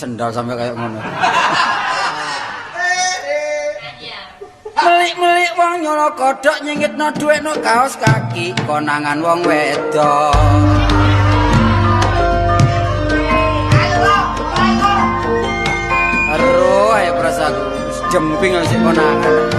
Sendal sampai kayak ngono. Melik-melik wong nyolo kodhok nyingitno dhuwit no kaos kaki konangan wong wedok. Aduh, ayo perasaanku jemping sik konangan.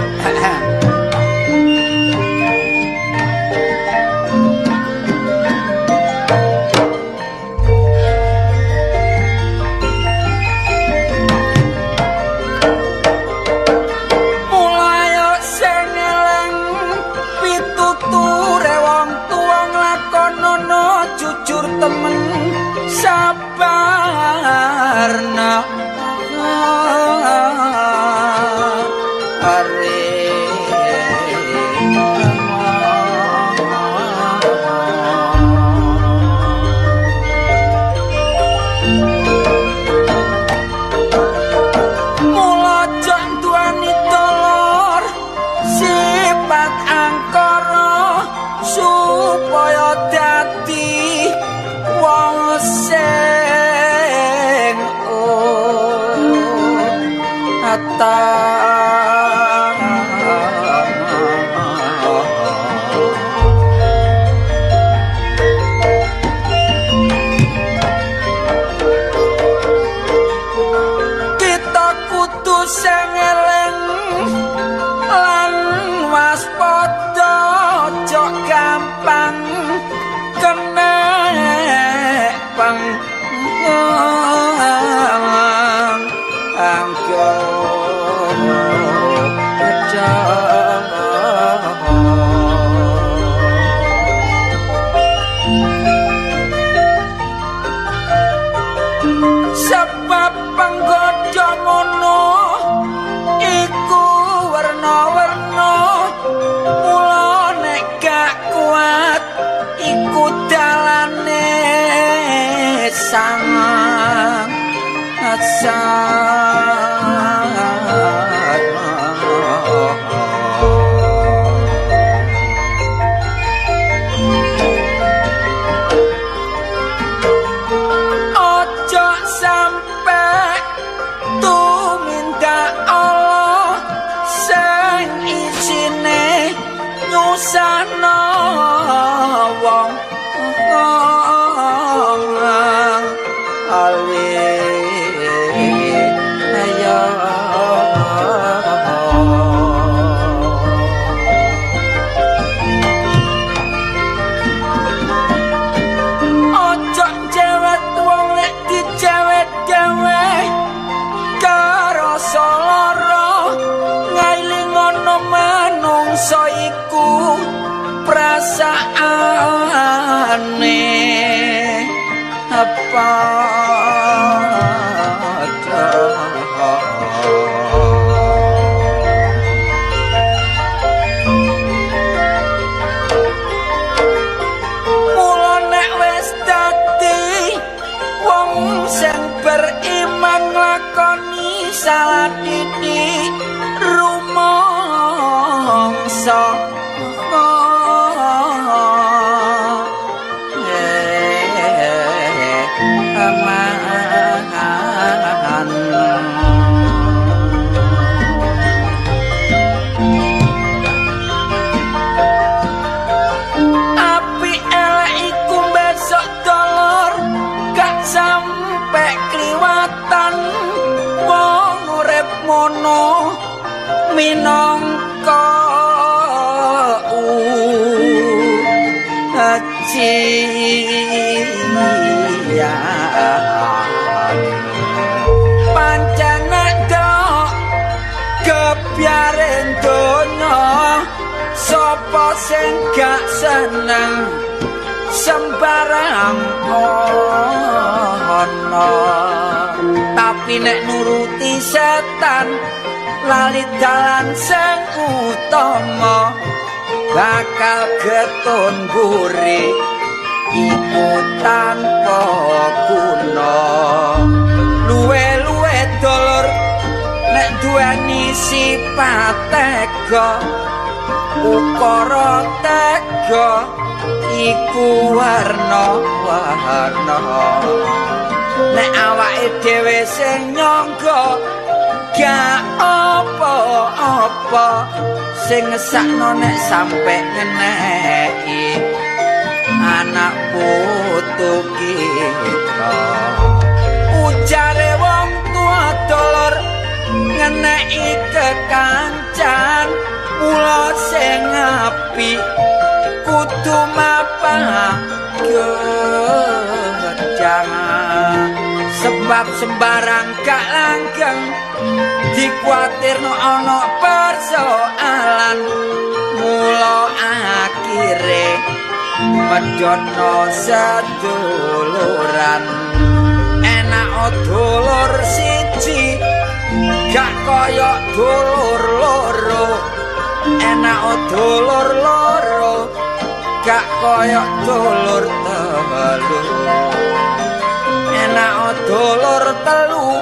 Kita kudu sing eling lan waspada, aja gampang kena pang sebab penggodha ngono iku werna-werna, mula nek gak kuat iku dalane sang ojo sampe tumindak Allah sing isine nyusahno wong iku perasaane apa. Mula nek wis dadi wong sing beriman nglakoni salah titik rumangsa api elek iku besok dolor gak sampe kliwatan wong urip mono minangka ujian. Pancen dok kebyaren donya sapa sing gak seneng sembarang ana, tapi nek nuruti setan lali dalan sing utama bakal getun buri iku tanpa guna. Luwe-luwe dulur nek duweni sifat tega, ukara tega iku warna-warna. Nek awake dhewe sing nyangga gak apa-apa, sing ngesakno nek sampe ngeneki anak putu kita. Ujare wong tua dolor ngeneki kekancan, mula sing apik kudu mapah gedang. Sebab sembarang gak langgeng, dikuatirno ana persoalan, mula akhire medhotno seduluran. Enak dulur siji gak kaya dulur loro, enak dulur loro gak kaya dulur telu, enak dulur telu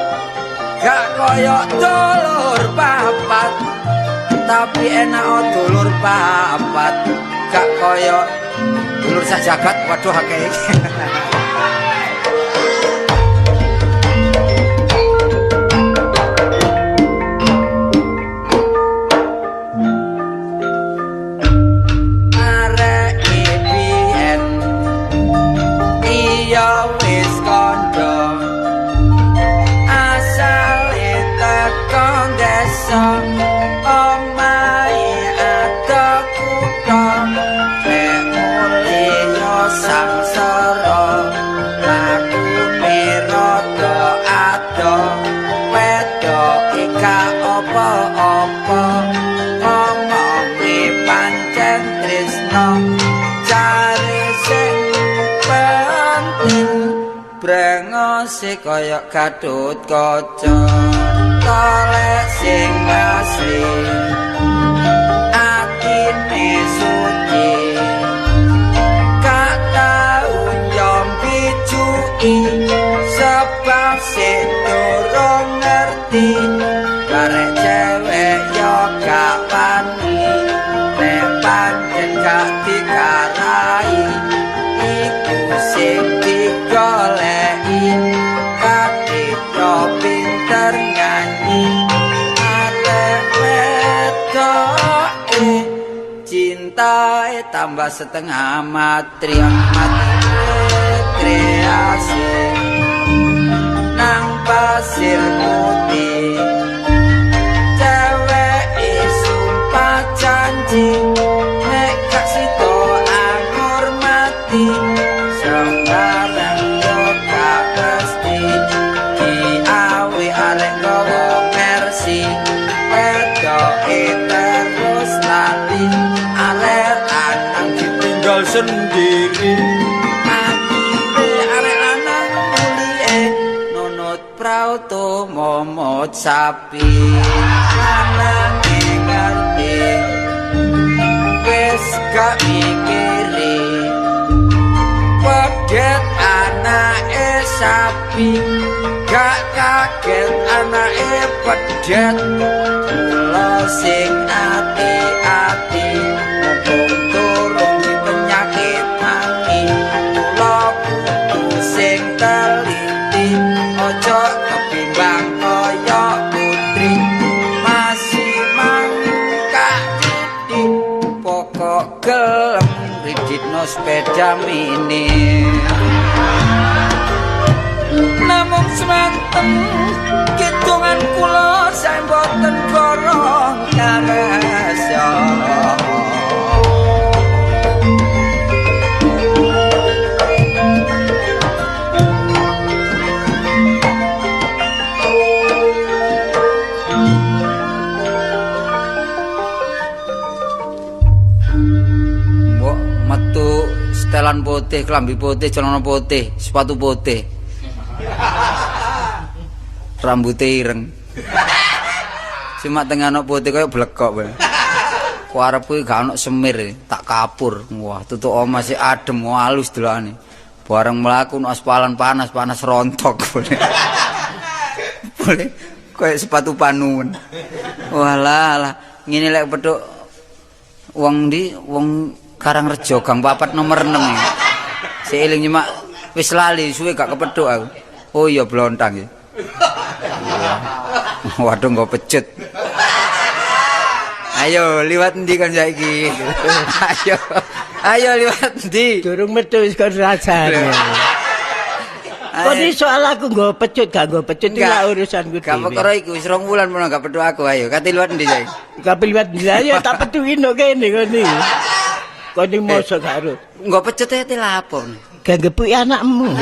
gak kaya dulur papat, tapi enak dulur papat gak kaya dulur sak jagat. Waduh akeh. Brengose kaya Gatut Kaca, tolek sing asli atine suci, gak tau nyombi cuki sebab sing durung ngerti. Barek cewek yo gak wani nek pancen gak dikarai, iku sing digoleki. Kadita pinter nyanyi arek wedoke cintae tambah setengah matri, mati kreasi nang pasir putih. Ceweke sumpah janji nek gak sida anggur mati, sembarang yo gak mesti diawe arek nggawa Mercy. Wedoke terus lali, arek lanang ditinggal sendiri. Akhire arek lanang mulie nunut prauto momot sapi. Lanange ngerti wis gak mikiri, pedet anake sapi gak kaget anake pedet. Mula sing ati-ati mumpung durung penyakit mati, mula kudu sing teliti aja kebimbang kaya putri. Masih mangkak titik pokok gelem riditno sepeda mini. Namung semanten kidungan kula sae mboten gorong karesa. Mbok metu setelan putih, klambi putih, celana putih, sepatu putih. Rambutnya ireng. Cuma tengah ana putih kaya blekok bae. Ku arep kuwi gak ana semir, tak kapur. Wah, tutuk omah sik adem, halus delokane. Bareng mlaku nek aspalan panas-panas rontok boleh. Boleh kaya sepatu panuwun. Walah lah, ngene lek petuk wong ndi wong Karangrejo gang 4 nomor 6 iki. Sik eling nyemak wis lali suwe gak kepethuk aku. Oh iya blontang ya. Waduh nggo pecut. Ayo liwat endi kon saiki? Ayo. Ayo liwat endi? Durung metu wis kon rasane. Kok iki soal aku nggo pecut gak nggo pecut iki Enggak. lah urusanku Gak dhewe. perkara iku wis 2 wulan mono gak petuk aku ayo. Kate liwat endi saiki? Gak liwat ndi ya tak petuki no kene kon iki. Kon iki mosok gak ero. Nggo pecut e te lapo? Gak gepuki anakmu.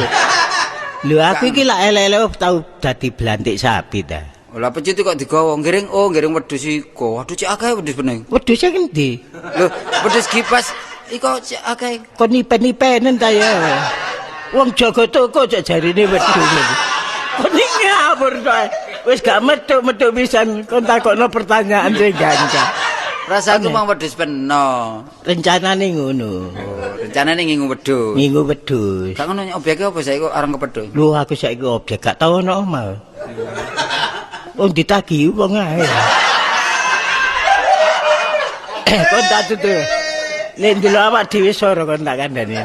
Lho aku iki lak elek-elek tau dadi blantik sapi ta. Lah pecut kok digawa ngiring oh ngiring wedhus iku. Waduh cek akeh wedhus beneng. Wedhuse ngendi? Lho, wedhus kipas iku cek akeh. Kon nipen-nipenen ta ya. Wong jaga toko cek jarine wedhus. Kon iki ngawur ta. Wis gak metuk-metuk pisan kon takokno pertanyaan sing gancang. Rasaku mang wedhus peno. Rencanane ngono. Oh, rencanane ngingu wedhus. Ngingu wedhus. Gak ngono objeke apa saiki kok areng kepethuk? Lho aku saiki objek gak tau ono omah. Wong ditagih wong ae. Kon tak tutur. Nek ndelok awak dhewe soro kon tak kandhani.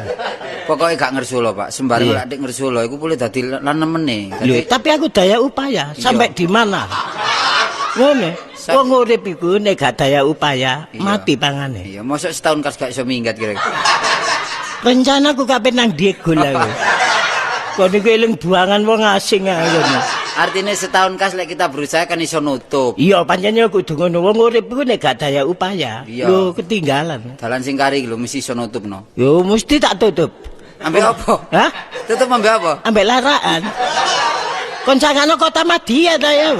Pokoke gak ngersula, Pak. Sembarang Iya. lek dik ngersula iku boleh dadi lan nemene. Lho, tapi aku daya upaya sampai di mana? Ngono. Wong urip iku nek gak daya upaya, Iya. mati pangane. Iya, mosok setahun kas gak iso minggat kira-kira. Rencanaku kape nang Diego lah. Aku. Kon iku eling buangan wong asing ae ngono. Artinya setahun kas lek kita berusaha kan iso nutup. Iya, pancen yo kudu ngono. Wong urip iku nek gak daya upaya, Iya. lho ketinggalan. Dalan sing kari iki lho mesti iso nutup no. Yo mesti tak tutup. Ambek apa? Hah? Tutup ambek apa? Ambek laraan. Kon sangano kota Madya ta ya.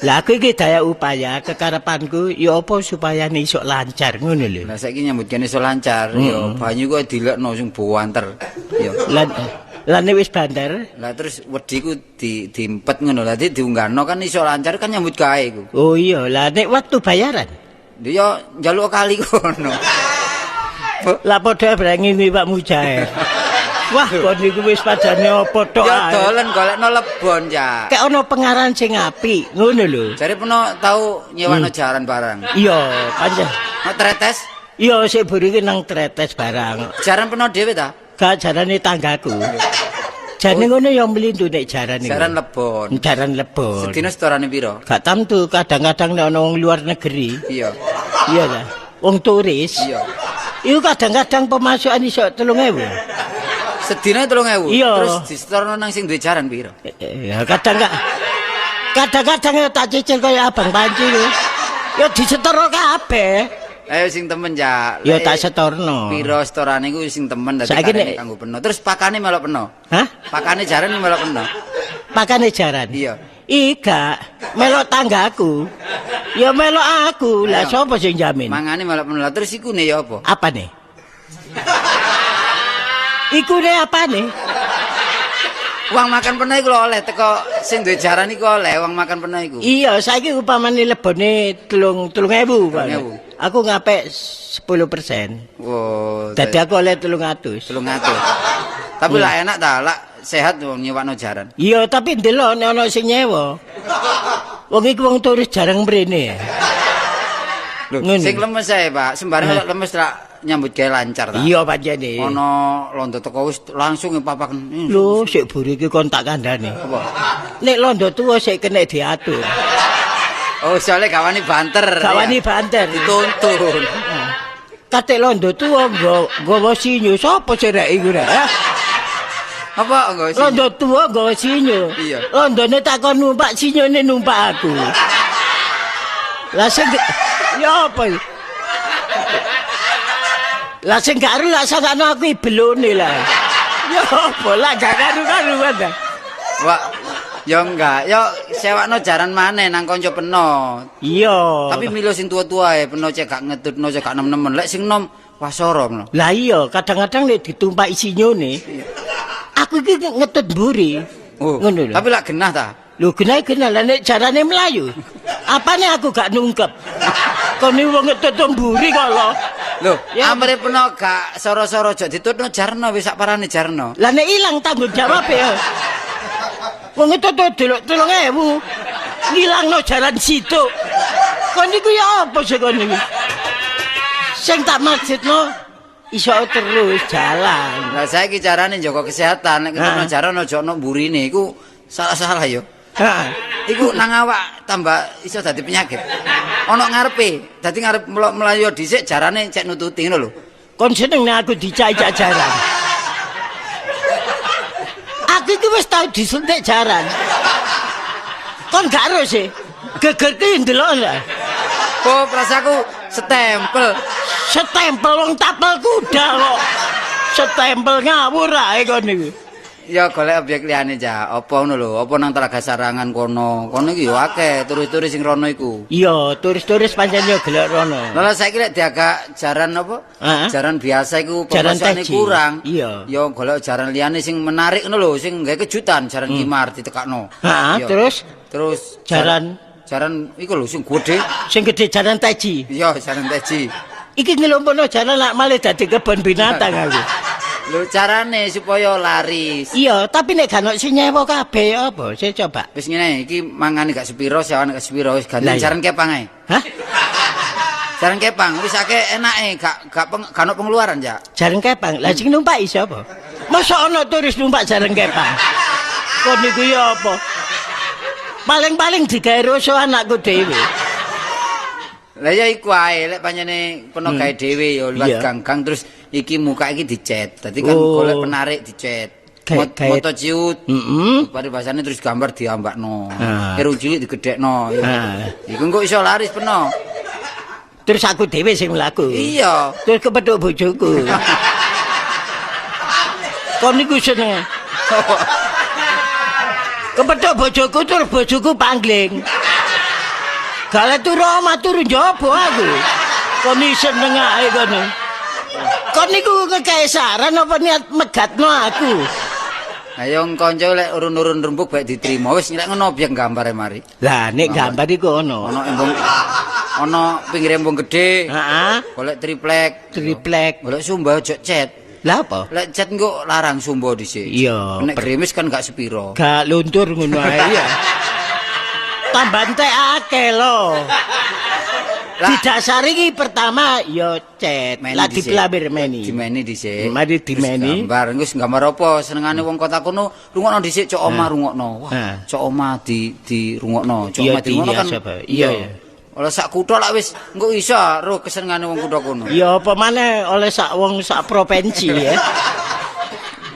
Lah aku iki daya upaya kekarepanku ya apa supaya iso lancar ngono lho. Lah saiki nyambut kene iso lancar, ya banyu kok dilekno sing buanter. Ya. Lan lan nek wis bandar. Lah terus wedi ku di diempet ngono. Lah diunggahno kan iso lancar kan nyambut gawe iku. Oh iya, lah nek waktu bayaran. Ya njaluk kali kono. Lah padha brengi Pak Mujair. Wah, kon niku wis padane apa tok Ya ae. dolen golekno lebon ya. Kek ono pengarahan sing apik, ngono lho. Jare peno tau nyewakno jaran barang. Iya, pancen. Nek tretes, Iya, sik buri iki nang tretes barang. jaran peno dhewe ta? Gak jarane tanggaku. Jane ngono ya mlindu nek jaran iku. Jaran lebon. Jaran lebon. Sedina setorane piro? Gak tamtu kadang-kadang nek ono wong luar negeri. Iya. Iya ta. Wong turis. Iya. Iku kadang-kadang pemasukan iso 3.000. Sedina 3.000. Iya. Terus disetorno nang sing duwe jaran piro? Ya kadang gak kadang-kadang ya tak cicil kaya abang panci lho. Ya disetorno kabeh. Ayo sing temen ya. Ya tak setorno. Piro setorane iku sing temen dadi Saiki karene nek- kanggo peno. Terus pakane melok peno. Hah? Pakane jaran melok peno. Pakane jaran. Iya. Ika melok tanggaku. Ya melok aku. Lah Ayo. sapa sing jamin? Mangane melok peno. Lah terus ikune ya apa? Apa nih? Iku ne apa nih? Uang makan peno iku lho oleh teko sing duwe jaran iku oleh uang makan peno iku. Iya, saiki upamane lebone 3.000, Pak. 3.000. Aku ngapek 10%. Wo, Dadi aku oleh 300. 300. Tapi lah enak ta, lah sehat wong nyewakno jaran. Iya, tapi ndelok nek ana sing nyewa. Wong iku wong turis jarang mrene. Lho, Ngono. sing lemes ae, Pak. Sembarang lek lemes lak nyambut gawe lancar ta. Iya pancene. Ana londo teko wis langsung papaken. Lho, sik buri iki kon tak kandhane. Apa? Nek londo tuwa sik kena diatur. Oh, soalnya gak wani banter. Gak wani ya. banter. Dituntun. Katik londo tuwa nggawa sinyo, sapa sing rek iku rek? Hah? Apa enggak sih? Londo tuwa nggawa sinyo. Iya. Londone takon numpak sinyone numpak aku. Lah sing ya apa? iki? Lah sing gak ero lah sangkano aku ibelone lah. Ya apa lah gak karu-karuan ta. Wah, ya enggak. Ya sewakno jaran maneh nang kanca peno. Iya. Tapi milo sing tua-tua ae peno cek gak ngetutno cek gak nem-nemen. Lek sing nom wasara ngono. Lah iya, kadang-kadang nek ditumpaki sinyone, aku iki ngetut mburi. Oh, Ngono lho. Tapi lak genah ta? Lho genah-genah lah nek jarane mlayu. Apane aku gak nungkep? Kon iki wong ngetut mburi kok lho. Lho, Ya. amre peno gak soro-soro jok ditutno jarno wis sak parane jarno. Lah nek ilang tanggung jawab ya. Wong ngetut delok 3.000. Ngilangno jaran situ. Kon niku ya apa sih kon niku? Sing tak maksudno Iso terus jalan. Lah saiki carane njaga kesehatan nek ketemu jaran aja ono mburine iku salah-salah yo. Heeh. Iku nang awak tambah iso dadi penyakit. Ono ngarepe, dadi ngarep mlayu dhisik jarane cek nututi ngono lho. Kon seneng nek aku dicak-cak jaran. Aku iki wis tau disuntik jaran. Kon gak ero sih. Gegerku ndelok lah. Oh, prasaku stempel. Setempel wong tapel kuda kok. Setempel ngawur ae kon niku. Ya golek objek liyane cah. Apa ngono lho, apa nang Telaga Sarangan kono. Kono iki yo akeh turis-turis sing rono iku. Iya, turis-turis pancen yo gelek rono. Lah saiki lek diagak jaran apa? Heeh. Jaran biasa iku Jaran pemasokane teji. kurang. Iya. Ya golek jaran liyane sing menarik ngono lho, sing gawe kejutan, jaran kimar ditekakno. Heeh, Iya. terus Terus jaran jaran iku lho sing gedhe. sing gedhe jaran teji. Iya, jaran teji. Iki ngelompono jaran lak malih dadi kebon binatang aku. Lho carane supaya laris. Iya, tapi nek gak ono sing nyewa kabeh ya apa? Saya coba. Wis ngene, iki mangane gak sepiro, sewane gak sepiro, wis ganti Lah, iya. jaran kepang ae. Hah? Jaran kepang wis akeh enake, gak gak peng, gak ono pengeluaran ya. Jaran kepang. Lah sing numpak iso apa? Masa ono turis numpak jaran kepang? Kon niku ya apa? Paling-paling digawe rusuh anakku dhewe. Lah ya iku ae lek pancene peno gawe dhewe ya liwat gang-gang terus iki muka iki dicet. Dadi kan golek penarik dicet. Moto ciut. Paribasane terus gambar diambakno. Irung cilik digedhekno. Iku engko iso laris peno. Terus aku dhewe sing mlaku. Iya. Terus kepethuk bojoku. Kon niku seneng. Kepethuk bojoku terus bojoku pangling. Gale turu omah turu njaba aku. Kon iki seneng ae kon. Kon niku ngekeki saran apa niat megatno aku? Ayo kanca lek urun-urun rembug bae diterima. Wis lek ngono objek gambare mari. Lah nek gambar iku ono. Ono embung ono pinggir embung gedhe. Heeh. Golek triplek. Triplek. Golek sumba aja cet. Lah apa? Lek cet engko larang sumba dhisik. Iya. Nek grimis kan gak sepiro. Gak luntur ngono ae ya. Tambah entek akeh lho. Didasari iki pertama ya cet. Lah diplambir meni. Dimeni dhisik. Mari dimeni. Gambar wis gambar apa senengane wong kota kono rungokno dhisik cok omah rungokno. Wah, cok omah di rungokno. Cok omah dirungokno kan. Iya, iya. Oleh sak kutha lak wis engko iso roh kesenengane wong kutha kono. Ya apa maneh oleh sak wong sak provinsi ya.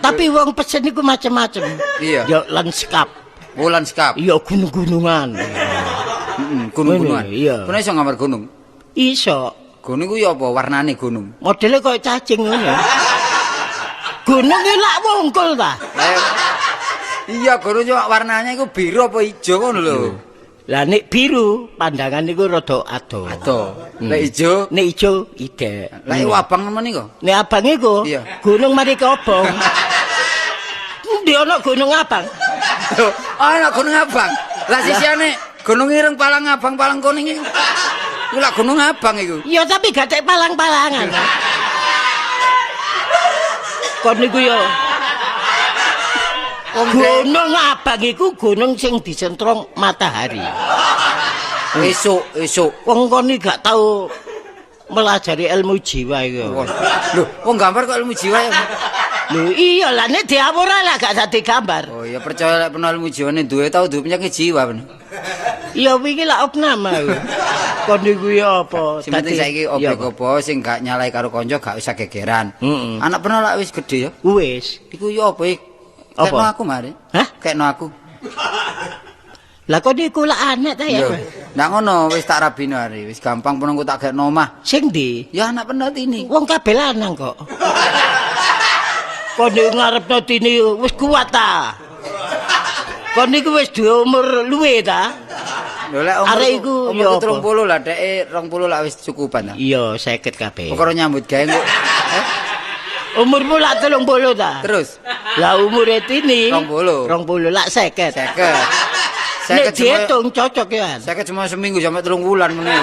Tapi wong pesen iku macem-macem. Iya. Ya lanskap. Oh, lanskap. Iya, gunung-gunungan. Gunung-gunungan. Iya. Kono iso gambar gunung? Iso. Gunung ku ya apa warnane gunung? Modele koyo cacing ngono. Gunung iki lak wungkul ta? Iya, gunung cuma warnanya iku biru apa ijo ngono lho. Lah nek biru pandangan niku rada adoh. Adoh. Nek ijo? Nek ijo idek. Lah iku abang nemen iku? Nek abang iku gunung mari kobong. Endi ana gunung abang? Lho, ana gunung abang. Lah sisiane gunung ireng palang abang palang kuning iku. Iku lak gunung abang iku. Iya, tapi gak tek palang-palangan. Kon niku ya gunung abang iku gunung sing disentrong matahari. Esuk, esuk. Wong kon iki gak tau melajari ilmu jiwa iku. Lho, wong gambar kok ilmu jiwa ya? Lho iya lah nek diawur lah gak dadi gambar. Oh ya percaya lek peno ilmu jiwane duwe tau duwe penyakit jiwa bener. Iya wingi lak opname aku. Kon niku ya apa? Sing penting saiki objek apa sing gak nyalai karo kanca gak usah gegeran. Anak peno lak wis gedhe ya? Wis. Iku ya apa iki? Kekno aku mari. Hah? Kekno aku. Lah kok niku lak anak ta ya? Ndak ngono wis tak rabino hari, wis gampang peno tak gekno omah. Sing ndi? Ya anak peno tini. Wong kabeh lanang kok. Kon niku ngarepno tini wis kuat ta? Kon niku wis duwe umur luwe ta? Lho lek umur umur 30 lah dheke 20 lak wis cukupan ta. Iya, 50 kabeh. Perkara nyambut gawe kok. Umurmu lak 30 ta? Terus? Lah umure tini 20. 20 lak 50. 50. Nek diitung cocok ya. 50 cuma seminggu sampai 3 wulan meneh.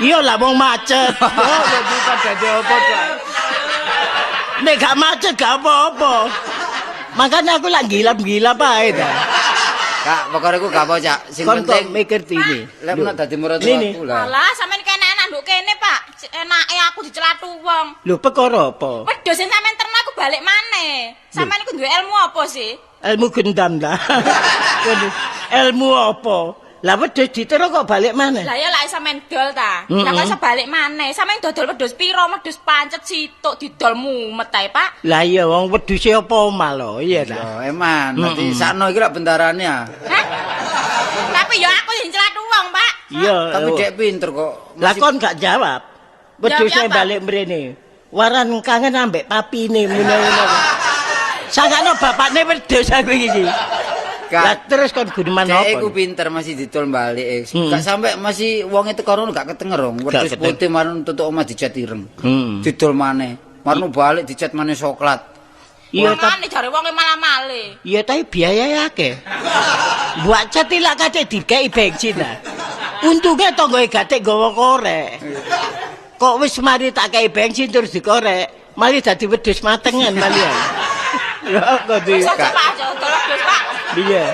Iya lah wong macet. Yo kok dadi apa ta? Nek gak macet gak apa-apa. Makanya aku lak gilap-gilap ae ta. Kak, pokoknya aku gak apa, Cak. Sing Kon penting mikir tini. Lek menak dadi mertua aku lah. Alah, sampean kenanan nduk kene, Pak. Enake aku dicelatu wong. Lho perkara apa? Wedhus sing sampean terno aku balik maneh. Sampean iku duwe ilmu apa sih? Ilmu gendam lah. Waduh, ilmu apa? Lah wedhus ditero kok balik maneh? Lah ya lak sampean dol ta. Lah kok iso balik maneh? Sampean dodol wedhus piro? Wedhus pancet situk didol mumet ae, Pak. Lah iya wong wedhuse apa omah lho, iya ta. Yo eman, dadi sakno iki lak bendarane ya. Hah? Tapi ya aku sing celatu wong, Pak. Iya. Tapi dek pinter kok. Lah kon gak jawab. Wedhuse Jawab apa? balik mrene. Waran kangen ambek papine ngono-ngono. Sangkano bapakne wedhus aku iki. Lah terus kon guneman Dek apa? iku pinter masih didol balik. Gak sampe masih wonge teko rono gak ketenger wong. Wedhus putih marun tutuk omah dicat ireng. Didol maneh. Marun balik dicat maneh coklat. Iya tapi jare wonge malah male. Iya tapi biaya akeh. Buat cat lak kate dikei bensin lah. Untunge tanggoe gatek nggawa korek. Kok wis mari tak kei bensin terus dikorek, malah dadi wedhus matengan malian. Ya kok di. Wis aja Pak, aja dodol wedhus, Pak. Iya.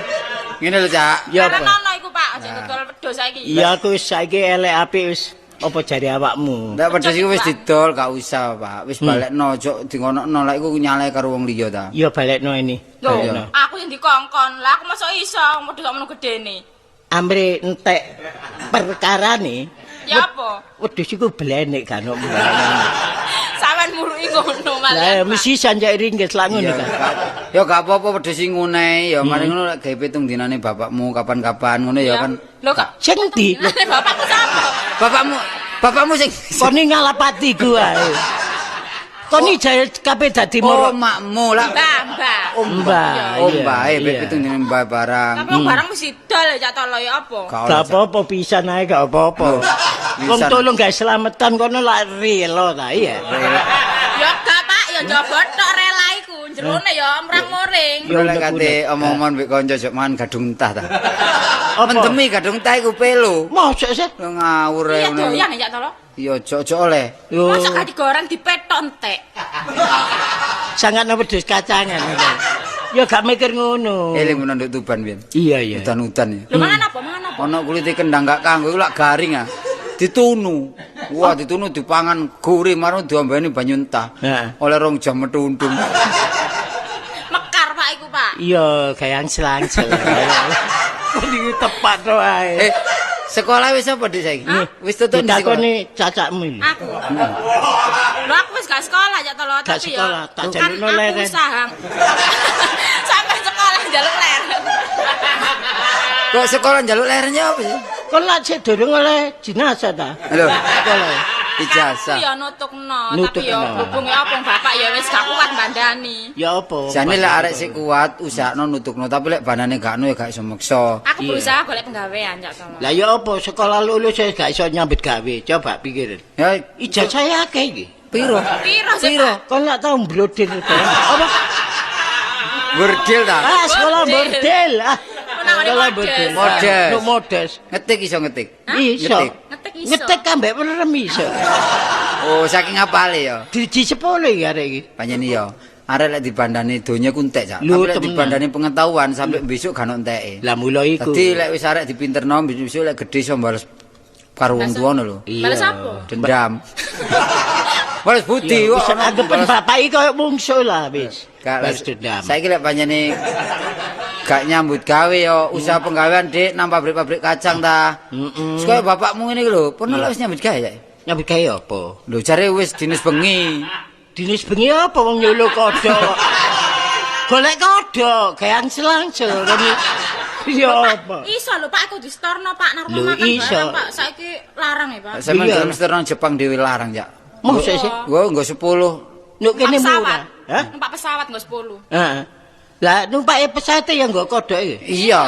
Ngene lho, Cak. Ya apa? Karena ono iku, Pak, aja dodol wedhus saiki. Iya aku wis saiki elek apik wis apa jare awakmu. Ndak wedhus iku wis didol, gak usah, Pak. Wis balekno, ojo dingonokno lek iku nyalae karo wong liya ta. Iya balekno ini. Lho, Balekno. aku sing dikongkon. Lah aku mosok iso wedhus sakmono gedene. Amre entek perkarane. Ya apa? Wedhus iku blenek kan kok. Sampeyan muruki ngono Lah malah. mesti sanjak ringgit lak ngono Iya, ta. Ya gak apa-apa wedhus sing ngene, ya mari ngono lek gawe pitung dinane bapakmu kapan-kapan ngono ya kan. Lho kok Sing ndi? Lah bapakku sapa? Bapakmu sing Kon ni ngalapati ku ae. Kon ni jare kabeh dadi Oh, moro. makmu lah. Mbah, mbah. Mbah. Oh, iya, mbae iya. pitung dinane mbah barang. Tapi wong barang mesti dol ya Cak Tolo ya apa? Gak oleh, Gak Cak. apa-apa pisan ae gak apa-apa. Wong Pisan. tolong gawe slametan kono lak rela ta iya. Ya gak Pak, ya njaba tok rela iku. Jerone ya mrang-muring. Ya, Lek kate unek-unek. omong-omongan mbek kanca jok mangan gadung entah ta. Apa? Mendemi gadung entah iku pelo. Mosok sih? Lho ngawur ae Iya ngono. doyan ya Cak Tolo. Iya ojo-ojo oleh. Yo Mosok gak digoreng dipetok entek. sangat wedhus kacangan. Ya gak mikir ngono. Eling menawa nduk Tuban biyen. Iya iya. Udan-udan ya. Lho mangan apa? Mangan apa? Ana kulite kendang gak kanggo iku lak garing ah. Ditunu. Wah, ditunu dipangan gurih marang diombeni banyu entah. Heeh. Oleh rong jam metu untung. Mekar Pak iku Pak. Iya, gaya angsel-angsel. Kok niku tepat to ae. Sekolah wis apa Dik saiki? Wis tutup di sekolah. Ditakoni cacakmu iki. Aku. Lho aku wis gak sekolah ya Tolo, Gak tapi ya. sekolah, tak kan jalukno aku leren. usaha. Sampai sekolah njaluk leren. Kok sekolah njaluk lerennya apa sih? Kon lak sik durung oleh jenazah ta? Lho, Sekolah. ijazah. Aku ya nutukno, tapi ya Nutukno. berhubung ya apa bapak ya wis gak kuat bandani. Ya apa? Jane lek arek sik kuat usahno nutukno, tapi lek banane gak ono ya gak iso meksa. Aku Iya. berusaha golek penggawean ya Tolo. Lah ya apa sekolah lulus wis gak iso nyambut gawe. Coba pikir. Ya Ijazah ya akeh iki. piro? Piro sih, Piro? Pak? Kon lak tau mblodir to. Apa? Bordil ta? Ah, sekolah bordil. Ah. Nang Sekolah modes. bordil. Modes. Nuk modes. Ngetik iso ngetik. Iso. Ngetik. Ngetik iso. Ngetik ambek merem iso. Oh, saking apale ya. Driji 10 iki arek iki. Pancen iya. Arek lek dibandani donya ku entek, Cak. Lho, Tapi lek temenan. dibandani pengetahuan sampai besok gak ono enteke. Lah mula iku. Dadi lek wis arek dipinterno besok lek gedhe iso bales karo wong tuwa lho. Iya. Bales apa? Dendam. Bales budi Iya, kok. wis anggepen bapak iki koyo mungsuh lah wis. Gak Bales dendam. Saiki lek pancene gak nyambut gawe ya usaha penggawean Dik nang pabrik-pabrik kacang ta. Heeh. Wis koyo bapakmu ngene iki lho, pernah lek wis nyambut gawe ya? Nyambut gawe apa? Lho jare wis dinas bengi. Dinis bengi apa wong nyolo kodhok. Golek kodhok, gawe angsel-angsel kon iki. Ya apa? Iso lho Pak, aku distorno Pak nang Lho, rumah makan iso. barang Pak. Saiki larang ya Pak. Sampeyan Iya. gelem seter nang Jepang dhewe larang, Cak. Mosok sih? Gua nggo 10. Nuk kene Numpak pesawat. murah. Hah? Numpak pesawat nggo 10. Heeh. Lah numpake pesawat ya nggo kodhok iki. Iya.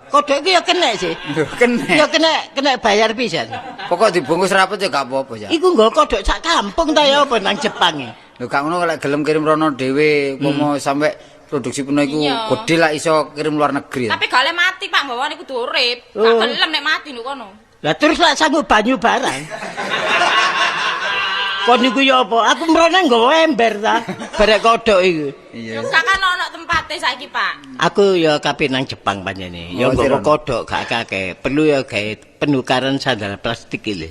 Kodhok iki ya kena sih. Lho kene. Ya kena kena bayar pisan. Pokok dibungkus rapet ya gak apa-apa, Cak. Iku nggo kodhok sak kampung ta ya apa nang Jepang iki. Lho gak ngono lek gelem kirim rono dhewe, umpama sampe produksi penuh iku Iya. gedhe lah iso kirim luar negeri. Tapi gak oleh mati Pak, nggawa niku kudu urip. Gak Oh. gelem nek mati nduk kono. Lah terus lak sanggup banyu barang. Kon niku ya apa? Aku mrene nggawa ember ta, barek kodhok iku. Iya. Gak kan ono tempate saiki Pak. Aku ya kabeh nang Jepang panjene. Ya Oh, nggawa tiron. kodhok gak kakek. Perlu ya gawe penukaran sandal plastik iki lho.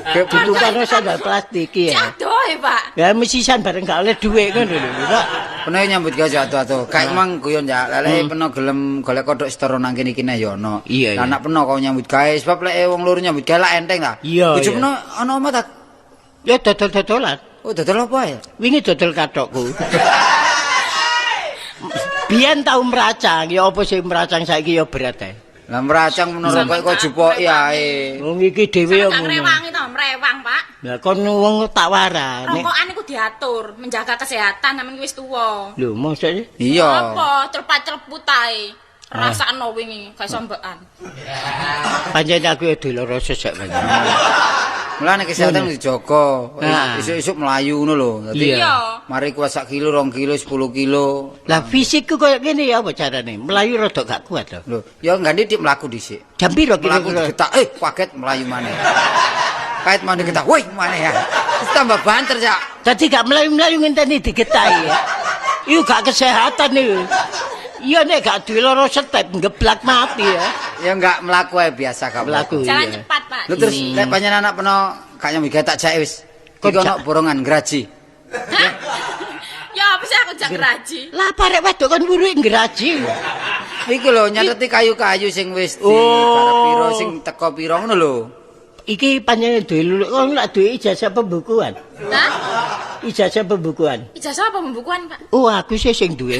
Kayak Ditukar sandal plastik iki ya. Cek adoh e, Pak. Ya mesisan bareng gak oleh dhuwit ngono lho. Pak. Peno nyambut gawe ado-ado. Kayak mang guyon ya. Lek peno gelem golek kodhok setara nang kene iki ya ono. Iya, Lah iya. anak peno kau nyambut gawe sebab lek wong loro nyambut gawe lak enteng ta. Iya, Bojo iya. peno ana omah ta? Ya dodol-dodolan. Oh dodol apa ya? Wingi dodol kathokku. Biyen tau meracang, ya apa sing meracang saiki ya berat ae. Lah meracang menara kok kok jupoki ae. Wong iki dhewe ya Sampeyan gak ngono. ngrewangi to, mrewang, Pak. Lah kon wong tak warani. Rokokan iku diatur, menjaga kesehatan sampeyan wis tuwa. Lho, mosok sih? Iya. Apa cepat-ceput ae. Rasakno wingi gak iso mbekan. Pancen aku ya diloro sesek pancen. Mulane kesehatan dijaga. Nah. Isuk-isuk mlayu ngono lho. Dadi Iya. mari kuat sak kilo, 2 kilo, 10 kilo. Lah fisikku koyo ngene ya apa carane? Melayu rada gak kuat lho. Lho, ya ganti dik mlaku dhisik. Jam piro Mlaku kira-kira? digetak, kaget mlayu maneh. Kait maneh getak, woi maneh ya. Terus tambah banter, Cak. Dadi gak melayu-melayu ngenteni digetai ya. Iku gak kesehatan iku. Iya nek gak diloro step ngeblak mati ya. Ya enggak mlaku ae biasa gak Mlaku. Jalan Iya. cepat, Pak. Lho terus lek panjenengan anak peno gak nyambut gawe tak jake wis. Kok Iki ono jak? borongan graji. Hah? Ya apa sih aku jak ngeraji? Lah parek wedok kon wuru ngraji. Iku lho nyateti kayu-kayu sing wis di Oh. garap piro sing teko piro ngono lho. Iki panjenengan duwe luluk kon lak duwe ijazah pembukuan. Hah? Ijazah pembukuan. Ijazah apa pembukuan, Pak? Oh, aku sih sing duwe.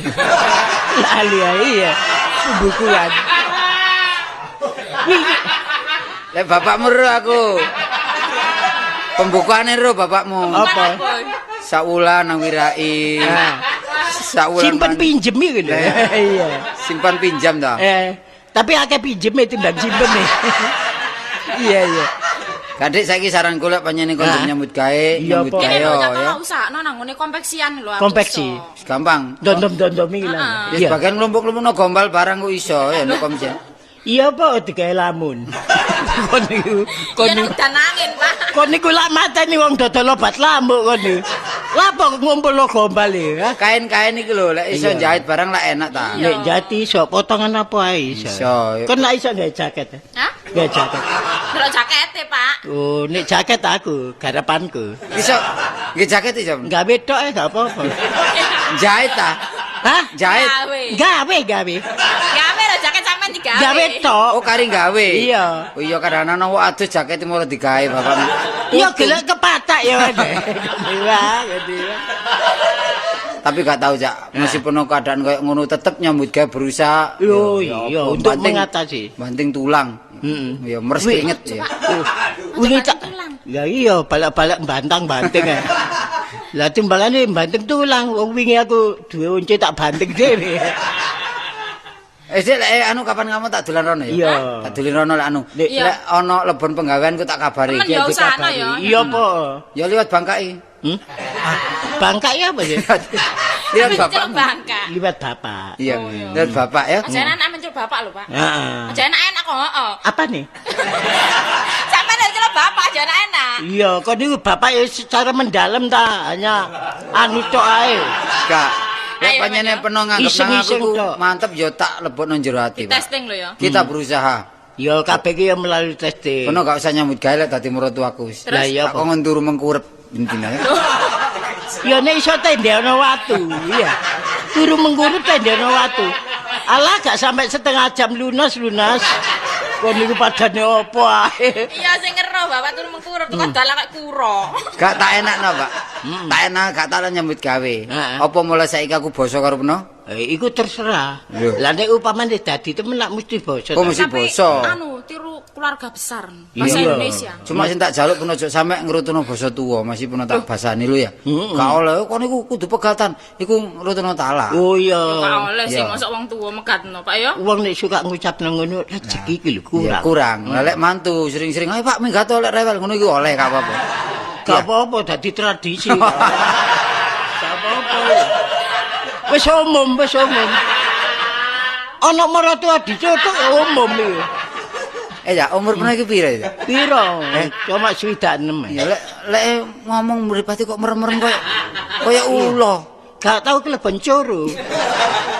Lali ae iya. Pembukuan. Wingi Lek bapakmu ro aku. Pembukuane ro bapakmu. Apa? Sawulan nang wirai. Nah. Sawulan Simpen nang- pinjem iki lho. Iya. Simpan pinjam ta. Tapi akeh pinjeme timbang simpen e. Iya iya. Kadek saiki saranku lek panjenengan kon Nah. nyambut gawe, Iya, nyambut apa? gawe Ini lho, yo, tak ya. tau usahakno nang ngene konveksian lho aku. Konveksi. iso. Wis gampang. Dondom-dondom iki lah. Ya Iya. sebagian nglumpuk-nglumpukno gombal barang ku iso ya nek komjen. Iya apa digawe lamun. Kon niku kon Iya niku udan angin, Pak. kon niku lak mateni wong dodol obat lambuk kon niku. Lah apa ngumpul gombal iki, ha? Kain-kain iki lho lek iso Iya. jahit barang lak enak ta. Nek jati iso potongan apa ae iso. Iso. Kon lak iso gawe jaket. eh? Hah? Gawe jaket. Delok jakete, Pak. Oh, nek jaket aku, garapanku. Iso nggih jaket iso. Gawe tok e gak apa-apa. Jahit ta? Hah? Jahit. Gawe. Gawe gawe. Gawe lho jaket sampean digawe. Gawe tok. Oh kari gawe. Iya. Oh iya kadang ana wong adus jaket moro digawe bapakmu. Iya gelek kepatak ya. Wah, gede. Tapi gak tahu Cak, meskipun keadaan kayak ngono tetep nyambut gawe berusaha. Yo, Ya, iya, apa, untuk mengatasi. Banting tulang. Heeh. Ya meres Wih. keringet ya. Wingi tak banting tulang. Ya iya, balak-balak bantang-banting ya. Lah timbalane banting tulang, wong wingi aku duwe once tak banting dhewe. Sik lek anu kapan kamu tak dolan rono ya? Iya. Tak dolan rono lek anu. Nek- Lek ana lebon penggawean ku tak kabari. Temen ya usahano ya. Iya apa? Ya liwat Bangkai. Hmm? Bangkai apa sih? Liwat Mencul bapakmu. bangka. Liwat bapak. Iya, liwat bapak ya. Aja enak mencul bapak lho, Pak. Heeh. Aja enak-enak kok, heeh. Apa nih? Sampeyan lho celok bapak aja enak-enak. Iya, kok niku bapak ya secara mendalam ta, hanya anu tok ae. Gak. Lek Ayo, panjenengan Mas, peno nganggep nang aku Iseng-iseng ku tok. mantep ya tak lebokno jero ati, Pak. Testing lho ya. Kita berusaha. Ya kabeh iki ya melalui testing. Peno gak usah nyambut gawe lek dadi mertuaku wis. Lah iya Tak apa? kon turu mengkurep bendina ya. Ya nek iso tendeno watu, iya. Turu mengkurep tendeno watu. Alah gak sampai setengah jam lunas-lunas. Kon niku padane opo ae. Iya sing ngero bapak turu mengkurep tuh kan dalah kayak kuro. Gak tak enakno, Pak. Tak enak gak tak nyambut gawe. Heeh. Apa mulai saiki aku basa karo peno? Eh, iku terserah. Iya. Lah nek upamane dadi temen lak mesti basa. Kok mesti Tapi, basa? Anu tiru keluarga besar bahasa Iya. Indonesia. Cuma sing tak jaluk peno ojo sampe ngrutuno basa tuwa, masih peno tak basani lho ya. Gak oleh kon iku kudu pegatan, iku ngrutuno talak. Oh iya. Gak oleh sih Iya. mosok wong tuwa megatno, Pak ya. Wong nek suka ngucap nang ngono rezeki iki lho Iya, kurang. kurang. Lah lek mantu sering-sering, "Ayo Pak, minggat oleh rewel," ngono iku oleh gak apa-apa. Gak apa-apa dadi tradisi. Gak apa-apa. Wis umum, wis umum. Ana maratuwa dicutuk ya umum iki. Eh ya, umur peno iki pira ya? Piro? Cuma 66. Ya lek lek ngomong mripate kok merem-merem koyo koyo ula. Gak tau keleben coro.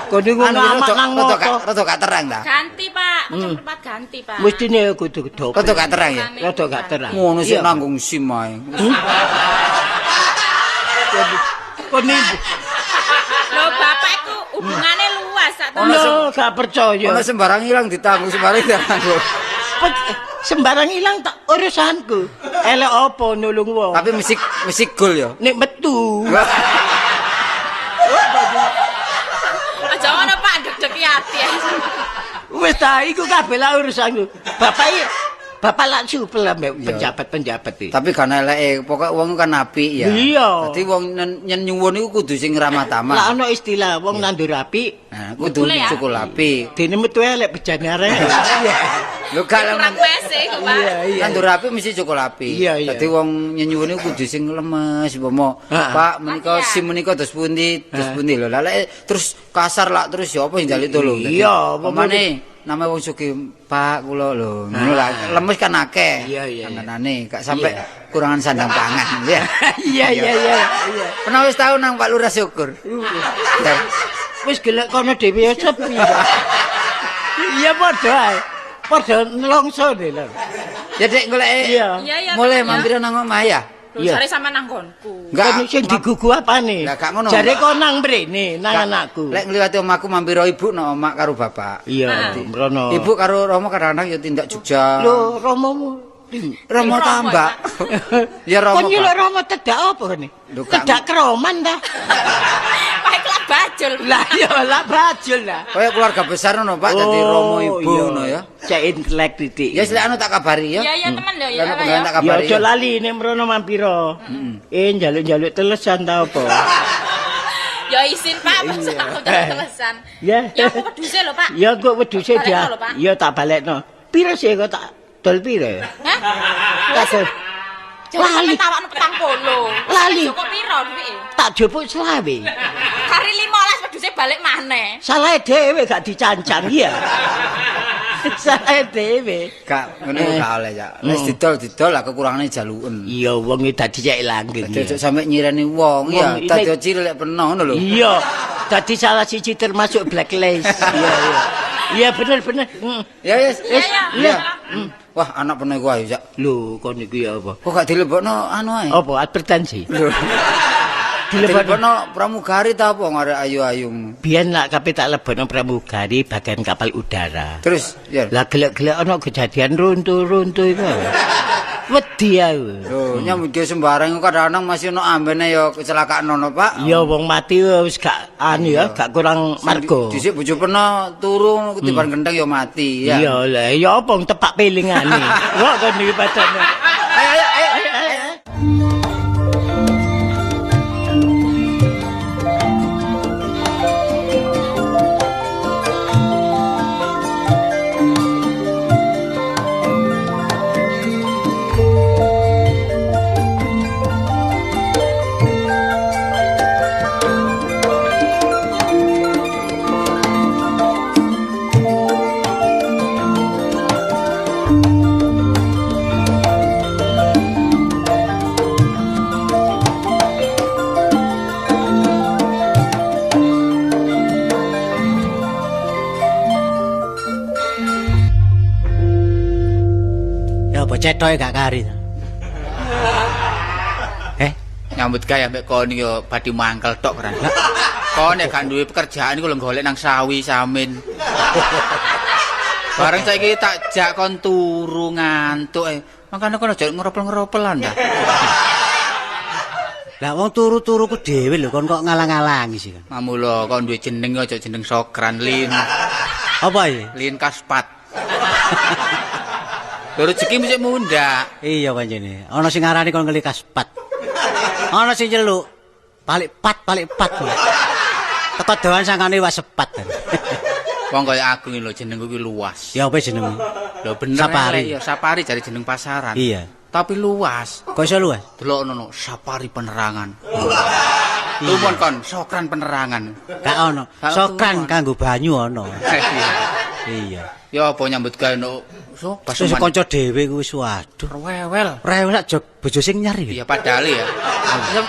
Kon niku Anu ngamak rada nang rada moto. gak rada gak terang ta. Ganti, Pak. Aku cuma tempat ganti, Pak. Mestine kudu dobel. Rada gak terang ya? Rada gak terang. Ngono sik nanggung SIM ae. Kon iki. Lho, bapak iku hubungane luas sak to. Lho, gak percaya. Ono sembarang ilang ditanggung, sembarang ditanggung. Sembarang ilang tak urusanku. Elek apa nulung wong. Tapi mesti gol ya. Nek metu. Aja ngono, Pak, deg-degi ati. Wis ta iku kabeh lah urusanku. Bapak iki bapak lak supel ambek penjabat-penjabat iki. Tapi gak eleke, pokoke wong kan apik ya. Iya. Dadi wong nyen nyuwun iku kudu sing ramah tamah. Lah ana istilah wong nandur apik, nah, kudu cukup apik. Dene metu elek bejane arek. Lho gak kurang wese iku, Pak. Nandur apik mesti cukup apik. Dadi wong nyen nyuwun iku kudu sing lemes, umpama Pak menika SIM menika dos pundi, dos pundi lho. Lah lek terus kasar lak terus ya apa sing njaluk tolong. Iya, pamane nama wong sugih Pak kula lho ngono lah lemes kan akeh. Kangenane gak sampe kurangan sandang pangan ya. Iya iya iya. Pernah wis tau nang Pak Lurah syukur. Wis gelek kono dhewe ya sepi. Iya padha ae. Padha nelongso lho. Ya Dek golek. Iya. Mulai mampir nang omah ya. Lho jare sama nang nggonku. Enggak sing digugu apane? Lah gak ngono. Jare kon nang mrene nang anakku. Lek ngliwati omahku mampir ibu nang omah karo bapak. Iya, mrono. Ibu karo Romo kadang-kadang ya tindak Jogja. Lho, Romomu Romo tambak. Ya Romo. Kon nyeluk Romo tedak apa kene? Tedak kroman ta? Pak iku lak bajul. Lah ya lak bajul lah. Kaya keluarga besar ngono Pak, dadi Romo ibu ngono ya. Cek intelek titik. Ya lek anu tak kabari ya. Iya iya temen lho ya. Ya aja lali nek mrono mampiro. Njaluk-njaluk telesan ta apa? Ya izin Pak, masa aku telesan. Ya aku wedhuse lho Pak. Ya kok wedhuse dia. Ya tak balekno. Piro sih kok tak dol piro? Hah? Tak dol. Lali tawakno 40. Lali. Kok piro duwike? Tak jupuk 20. Kari 15 wedhuse balik maneh. Salah dhewe gak dicancang ya. Salah dhewe. Gak ngene gak oleh ya. Wis didol-didol lah kekurangane jaluken. Iya wong iki dadi cek langgeng. Dadi sampe nyireni wong ya, dadi cilik penoh ngono lho. Iya. Dadi salah siji termasuk blacklist. Iya iya. Iya bener bener. Ya wis. Iya. Wah, anak penoh iku ayo, Cak. Lho, kon iku ya apa? Kok gak dilebokno anu ae? Apa advertensi? Lho. Dilebokno pramugari ta apa ngarep ayu-ayu. Biyen lak kabeh tak lebokno pramugari bagian kapal udara. Terus, ya. Lah gelek-gelek ana kejadian runtuh-runtuh iku. Wedi aku. Lho, nyambut gawe sembarang iku kadang-kadang masih ono ambene ya kecelakaan ono, Pak. Iya, wong mati wis gak anu ya, gak kurang marga. Dhisik bojo peno turu ketiban genteng ya mati ya. Iya lah, ya apa tepak pilingane. Kok kon iki padane. Ayo ayo ayo. Cetoke gak kari ta. Nyambut gawe ambek kon iki yo badhe mangkel tok kan. Kon nek gak duwe pekerjaan iku lho golek nang sawi samin. Bareng saiki tak jak kon turu ngantuk e. Makane kon aja ngeropel-ngeropelan ta. Lah wong turu-turuku dhewe lho kon kok ngalang-alangi sih kan. Mamula kon duwe jeneng aja jeneng Sokran Lin. Apa iki? Lin Kaspat. Lho rezeki mesti mundhak. Iya pancene. Ana sing ngarani kon ngeli kaspat. Ana sing nyeluk balik pat balik pat. Teko doan sangkane wis sepat. Wong kaya aku iki lho jenengku iki luas. Ya apa jenengmu? Lho bener Sapari. Ya Sapari jare jeneng pasaran. Iya. Tapi luas. Kok iso luas? Delok ono Sapari penerangan. Tumon kon Sokran penerangan. Gak ono. Sokran kanggo banyu ono. Iya. Ya apa nyambut gawe no so wis kanca dhewe kuwi wis waduh rewel. Rewel sak jog bojo sing nyar iki. Iya padahal ya.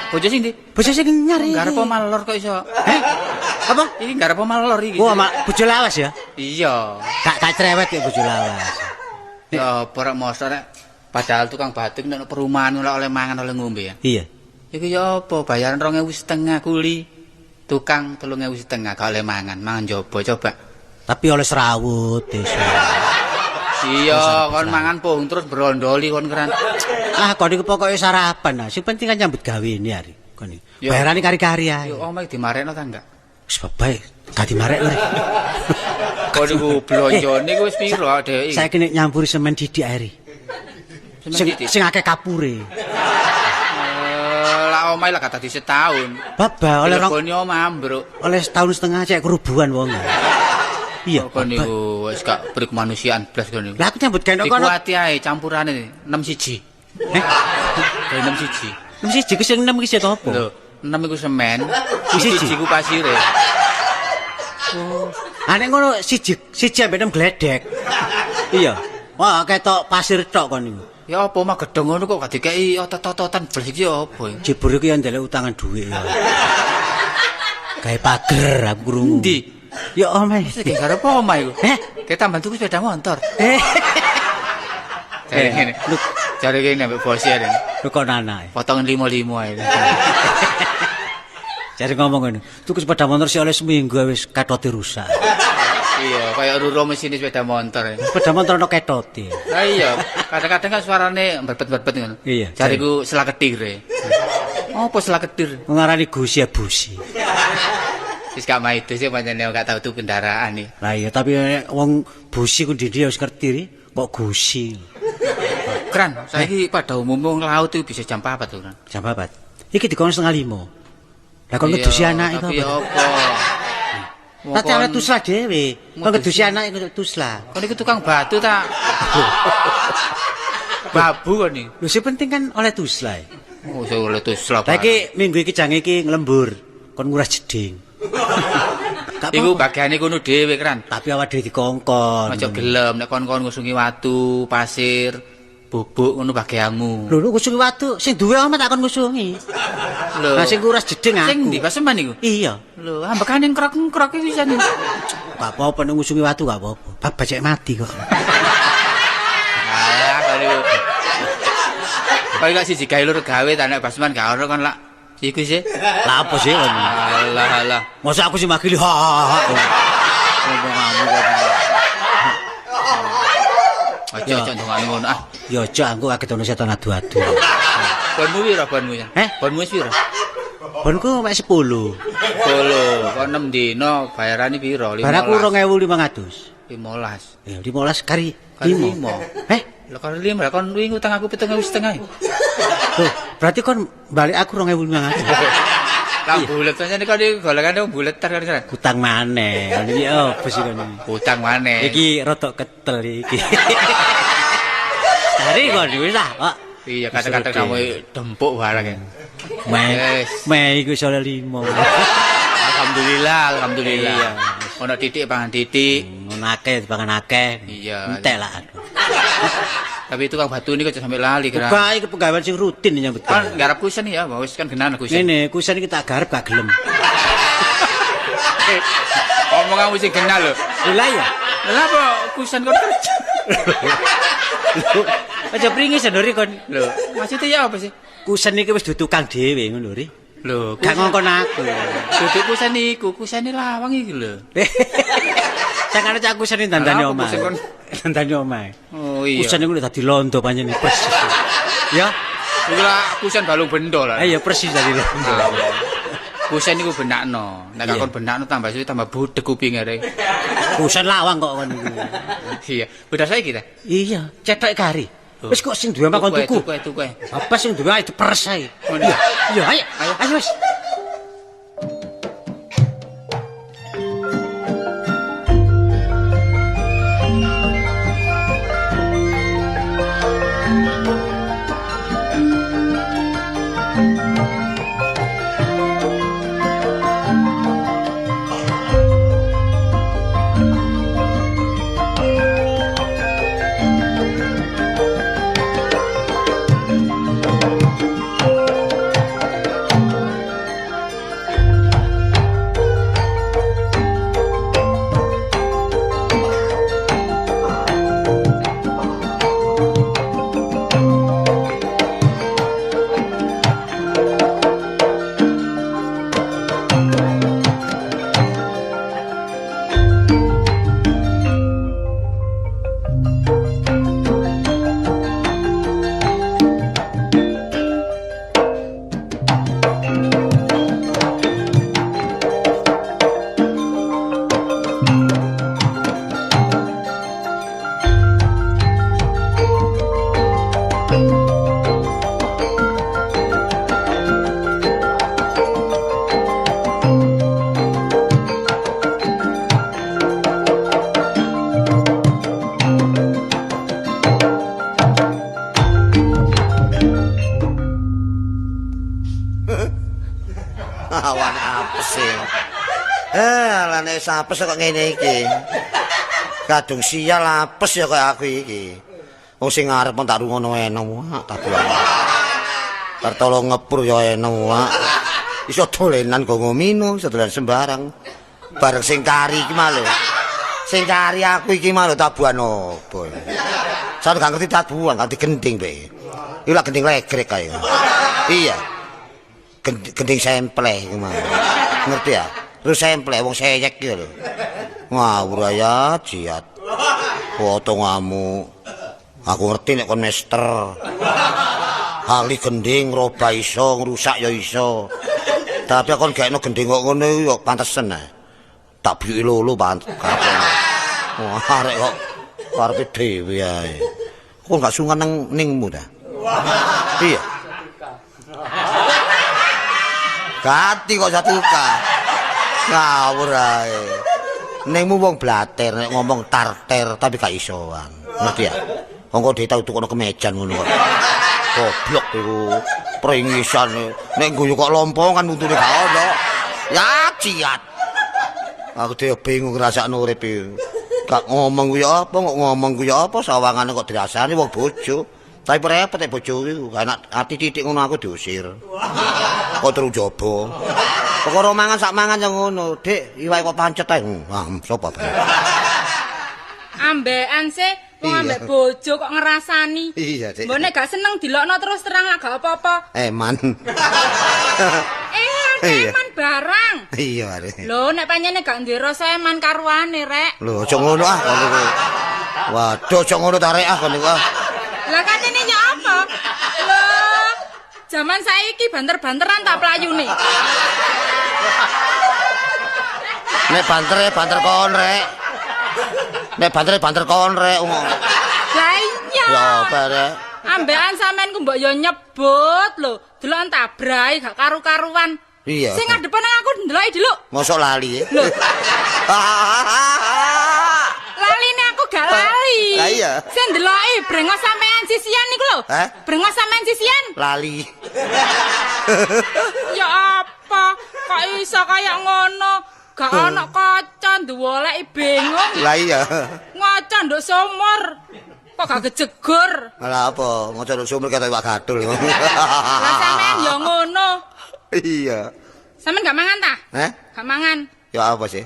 Bojo sing ndi? Bojo sing nyar iki. Garep malor kok iso. Heh. Apa? Iki garap omah lor iki. Wah, mak bojo lawas ya? Iya. Gak cerewet ya bojo lawas. Ya apa rek mosok rek. Padahal tukang batu nek perumahan ora oleh mangan oleh ngombe ya. Iya. Iku ya apa bayaran 2.500 kuli. Tukang 3.500 gak oleh mangan, mangan njaba coba. Tapi oleh serawut desa. Iya, kon mangan pohong terus brondoli kon keran. Ah, kon iku pokoke sarapan. Sing penting kan nyambut gawe ini hari. Kon iki. Bayarane kari-kari ae. Yo omahe dimarekno ta enggak? Wis bae, gak dimarek lho. Kon iku blonjone iku wis piro dhek iki? Saiki nek nyampuri semen didik ae. Sing akeh kapure. Lah omahe lah gak dadi setahun. Baba oleh rong omah ambruk. Oleh setahun setengah cek kerubuhan wong. Iya, kon niku wis gak berkemanusiaan blas kon niku. Lah aku nyambut gawe kono. Dikuati ae campurane 6 siji. Eh? 6 siji. 6 siji ku sing 6 iki sik apa? Lho, 6 iku semen, siji ku pasire. Oh. Ah nek ngono siji siji ambek 6 gledek. Iya. Wah, ketok pasir tok kon niku. Ya apa mah gedhong ngono kok gak dikeki otot-ototan blas iki ya apa? Jebur iki ya ndelok utangan dhuwit ya. Gawe pager aku krungu. Endi? Ya omahe. Iki garap omah iku. Heh, kita tambah tuku sepeda motor. Eh. Jare ngene. Jare ngene ambek bos ya. Lho kok nanae. Potongan 55 ae. Jare ngomong ngono. Tuku sepeda motor sik oleh seminggu wis ketote rusak. Iya, kaya ruro mesin sepeda motor. Sepeda motor ono ketote. Lah iya, kadang-kadang kan suarane berbet-berbet ngono. Iya. Jare ku selaketir. Apa selaketir? Ngarani gusi ya busi. Wis gak maido sih pancene gak tau tuku kendaraan iki. Lah iya, tapi wong busi ku ndi-ndi wis ngerti ri, kok gusi. Kran, saiki pada umumnya wong laut itu bisa jam 4 to, Kran. Jam 4. Iki dikon 4:30. Lah kon ngedusi anake kok. Tapi apa? Tapi ana tuslah dhewe. Kon ngedusi anake kok tuslah. Kon iku tukang batu ta? Babu kon iki. Lho sing penting kan oleh tuslah. Oh, sing oleh tuslah. Lah iki minggu iki jange iki nglembur, kon nguras jeding. Iku bagiane kono dhewe, Kran. Tapi awak dhewe dikongkon. Aja gelem nek kon-kon ngusungi watu, pasir, bubuk ngono bagianmu. Lho, ngusungi watu sing duwe omah tak kon ngusungi. Lho. Lah sing nguras jeding aku. Sing ndi paseman iku? Iya. Lho, ambekane ngrok-ngrok iki pisan. Gak apa-apa nek ngusungi watu gak apa-apa. Bab bajek mati kok. Alah, kon iku. Kok gak siji gawe loro gawe ta nek basman gak ono kon lak iku sih. Lah apa sih kon? Alah alah. Masa aku sing makili ha ha ha. Ngomong-ngomong kok. Aja aja ndongane ngono ah. Ya aja aku kaget ono setan adu-adu. Bonmu piro bonmu ya? Eh? Bonmu wis piro? Bonku mek 10. 10. Kon 6 dino bayarane piro? 15. Bayar aku 2500. 15. Ya 15 kari 5. Eh? Lah kari 5 lah kon wingi utang aku 7.500. Loh, berarti kon balik aku 2500. Lah bulet pancen kon iki golekane wong bulet tar kan. Utang maneh. Kon iki opo sih kon iki? Utang maneh. Iki rodok ketel iki. Dari kon wis lah, Pak. Iya, kata-kata kamu dempuk barang ya. Mei iku iso 5. Alhamdulillah, alhamdulillah. Iya. Ono titik pangan titik, ngono akeh pangan akeh. Iya. Entek lah. Tapi tukang batu ini kok sampe lali kira. Buka iki pegawaian sing rutin nyambut. Kan garap kusen ya, wis kan genan kusen. Ngene, kusen iki tak garap gak gelem. Omong kamu sing genah lho. Lah iya. Lah apa kusen kon kerja? Aja pringis lho kon. Lho, maksudnya ya apa sih? Kusen iki wis dudu tukang dhewe ngono lho, Ri. Lho, gak ngongkon aku. Duduk kusen iku, kusene lawang iki lho. Sangane cak kusene dandane omah. Dandane omah. Oh iya. Kusen iku dadi londo pancen persis. Ya. Iku lah kusen balung bendo lah. Iya persis dadi londo. Kusen iku benakno. Nek kon benakno tambah suwe tambah budheg kupinge rek. Kusen lawang kok kon iku. Iya, udah saiki ta? Iya, cetok kari. Wis kok sing duwe omah kon tuku. Tuku. Apa sing duwe ae diperes ae. Iya, iya ayo. Ayo wis. Awane apes e. Lah nek apes kok ngene iki. Kadung sial apes ya kaya aku iki. Wong sing ngarep tak rungono enak tabuhan. Tertolong ngepur ya enak. Iso dolenan go ngomino, iso dolan sembarang. Bareng sing kari iki malah. Sing kari aku iki malah tabuhan opo. Sampe gak ngerti tabuhan, gak digending be. Iku lak gending legrek kae. Iya. Gending sempleh iku mah. Ngerti ya? Terus sempleh wong seyek iki lho. Ngawur ya jiat. Foto ngamuk. Aku ngerti nek kon mester. Ahli gending roba iso, ngrusak ya iso. Tapi kon gaekno gending kok ngono iku ya pantesen ae. Tak biyuki lolo pantes. Wah, arek kok karepe dhewe ae. Kok gak sungkan nang ningmu ta? Iya. Gati kok satuka. Ngawur ae. Ningmu wong blater nek ngomong tarter tapi gak isoan. Ngerti ya? Wong kok dhewe tau tukono kemejan ngono kok. Goblok iku. Pringisan nek guyu kok lompongan untune gak ono. Ya ciat. Aku dhewe bingung ngrasakno urip iki. Gak ngomong ku ya apa, kok ngomong ku ya apa, sawangane kok dirasani wong bojo. Tapi repot nek bojo iku, anak ati titik ngono aku diusir. Kok terus jaba. Perkara mangan sak mangan ya ngono, Dik, iwake kok pancet ae. Wah, sapa bae. Ambekan sih wong ambek bojo kok ngrasani. Iya, Dik. Mbok nek gak seneng dilokno terus terang lah gak apa-apa. Eman. Eman barang. Iya, Rek. Lho, nek pancene gak duwe rasa eman karuane, Rek. Lho, aja ngono ah kon niku. Waduh, aja ngono ta rek ah kon niku ah. Lah katene ya apa? Lho, jaman saiki banter-banteran tak playune. Nek banter banter kon, Rek. Nek banter banter kon, Rek. Lah iya. Ya apa, Rek? Ambekan sampean ku mbok yo nyebut lho, delokan tabrai gak karu-karuan. Iya. Sing ngadepan nang aku ndeloki delok. Mosok lali. Lho. Laline aku gak lali. Lah iya. Sing ndeloki brengos sampean sisian niku lho. Hah? Brengos sampean sisian. Lali. Ya apa? Kok iso kaya ngono? Gak ono kaca nduwoleki bingung. Lah iya. Ngaca nduk sumur. Kok gak kejegur? Lah apa? Ngaca nduk sumur ketok iwak gathul. Lah sampean ya ngono. Iya. Sampean gak mangan ta? Heh? Gak mangan. Ya apa sih?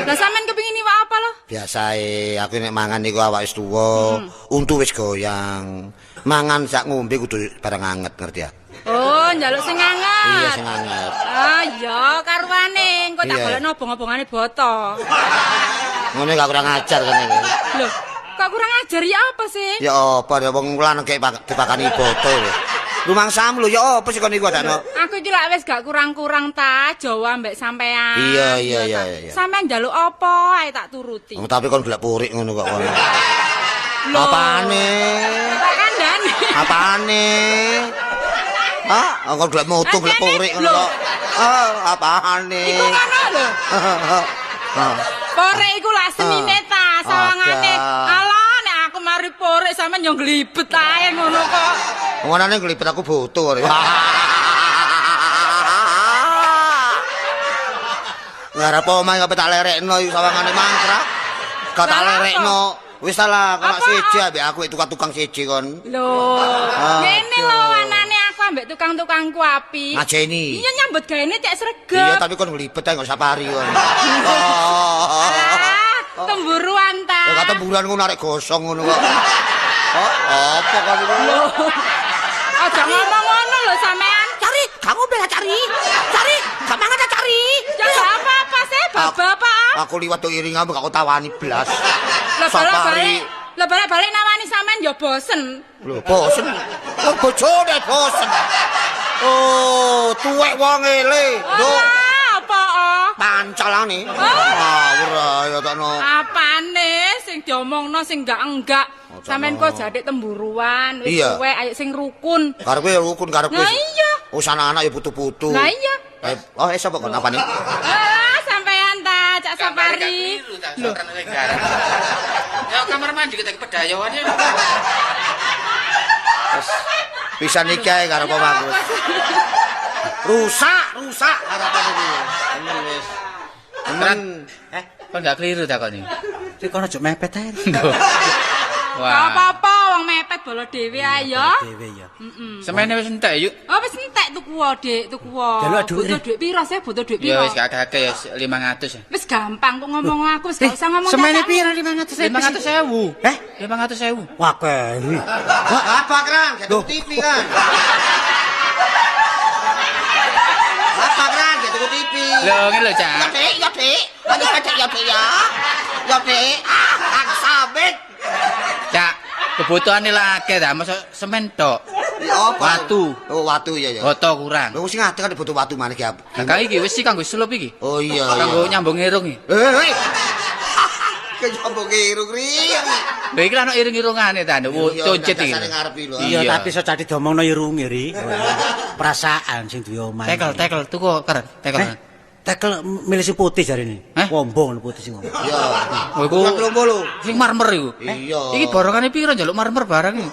Lah sampean kepingin iwak apa lho? Biasae aku nek mangan niku awak wis tuwa, untu wis goyang. Mangan sak ngombe kudu barang anget, ngerti ya? Oh, njaluk sing anget. Iya, sing anget. Ah, iya karuane, engko tak golekno obong-obongane boto. Ngono gak kurang ajar kene iki. Lho, kok kurang ajar ya apa sih? Ya apa ya wong lanang kek dipakani boto lho. Rumangsamu lho ya apa sih kon niku adakno? Aku iki lak wis gak kurang-kurang ta Jawa mbek sampean. Iya iya iya iya. Sampean njaluk apa ae tak turuti. Oh, tapi kon golek purik ngono kok kon. Apane? Tak kandhane. Apane? Ah, kon golek moto golek purik ngono kok. Ah, apane? Iku ngono lho. Purik iku lak senine ta sawangane. Alah nek aku mari purik sampean yo nglibet ae ngono kok. Ngonane nglibet aku butuh. Ngarep omah kok tak lerekno iku sawangane mangkrak. Gak tak lerekno. Wis ta lah, kok siji ambek aku tukang-tukang siji kon. Lho, ngene lho anane aku ambek tukang-tukangku api. Ngajeni. Iya nyambut gaene cek sregep. Iya, tapi kon nglibet ae kok safari kon. Ah, temburuan ta. Ya temburuan ngono arek gosong ngono kok. Oh, apa kon iku? Aja ngomong ngono lho sampean. Cari, gak ngombe lah cari. Cari, gak mangan lah cari. Ya gak apa-apa sih, bapak-bapak. Aku liwat tuh iringan gak tawani blas. Lah balik-balik, lah balik-balik nawani sampean ya bosen. Lho, bosen. Wong bojone bosen. Oh, tuwek wong ele. Nduk. Apa? Pancalane. Ngawur ya takno. Apane sing diomongno sing enggak-enggak. Sampeyan kok jadek temburuan, wis tuwek ayo sing rukun. Karepe ya rukun karepe. Lah iya. Wis anak-anak ya putu-putu. Lah iya. Oh, sapa kon apane? Ah, sampean ta, Cak Safari. Lho. Ya kamar mandi kita kepedayoan ya. Wis pisan iki ae karo aku. Rusak, rusak harapan iki. Temen wis. Temen. Kon gak keliru ta kon iki. Iki kono aja mepet ae. Wah. Gak apa-apa wong mepet bolo dhewe ae ya. Dhewe ya. Semene wis entek yuk. Oh wis entek tuku wae, Dik, tuku wae. Butuh dhuwit piro sih? Butuh dhuwit Ya piro? wis gak akeh ya 500. Wis gampang kok ngomong aku wis gak usah ngomong. Semene piro 500.000? 500.000. Eh? 500.000. Wah, keri. Apa kran? Gak TV kan. Apa kran? Gak tuku TV. Lho ngene lho, Cak. Ya, Dik, ya, Dik. Ayo, Dik, ya, Dik, ya. Ya, Dik. Ah, Kang Samit. Cak, kebutuhane lah akeh ta, mosok semen tok. Ya apa? Watu. Oh, watu iya ya. Boto kurang. Lho sing ngadeg kan butuh watu maneh ki. Lah kang iki wis sih kanggo selup iki. Oh iya. Kanggo nyambung irung iki. Eh, eh. Kaya nyambung irung ri. Lho iki lha ono irung-irungane ta, nduk concit iki. Dasare ngarep iki lho. Iya, tapi iso cati diomongno irunge ri. Perasaan sing duwe omah. Tekel, tekel tuku keren, tekel. Tekel milih sing putih jarine. Wombo ngono putih sing ngomong. Iya. Oh iku 30. Sing marmer iku. Iya. Iki borongane piro njaluk marmer barang iki?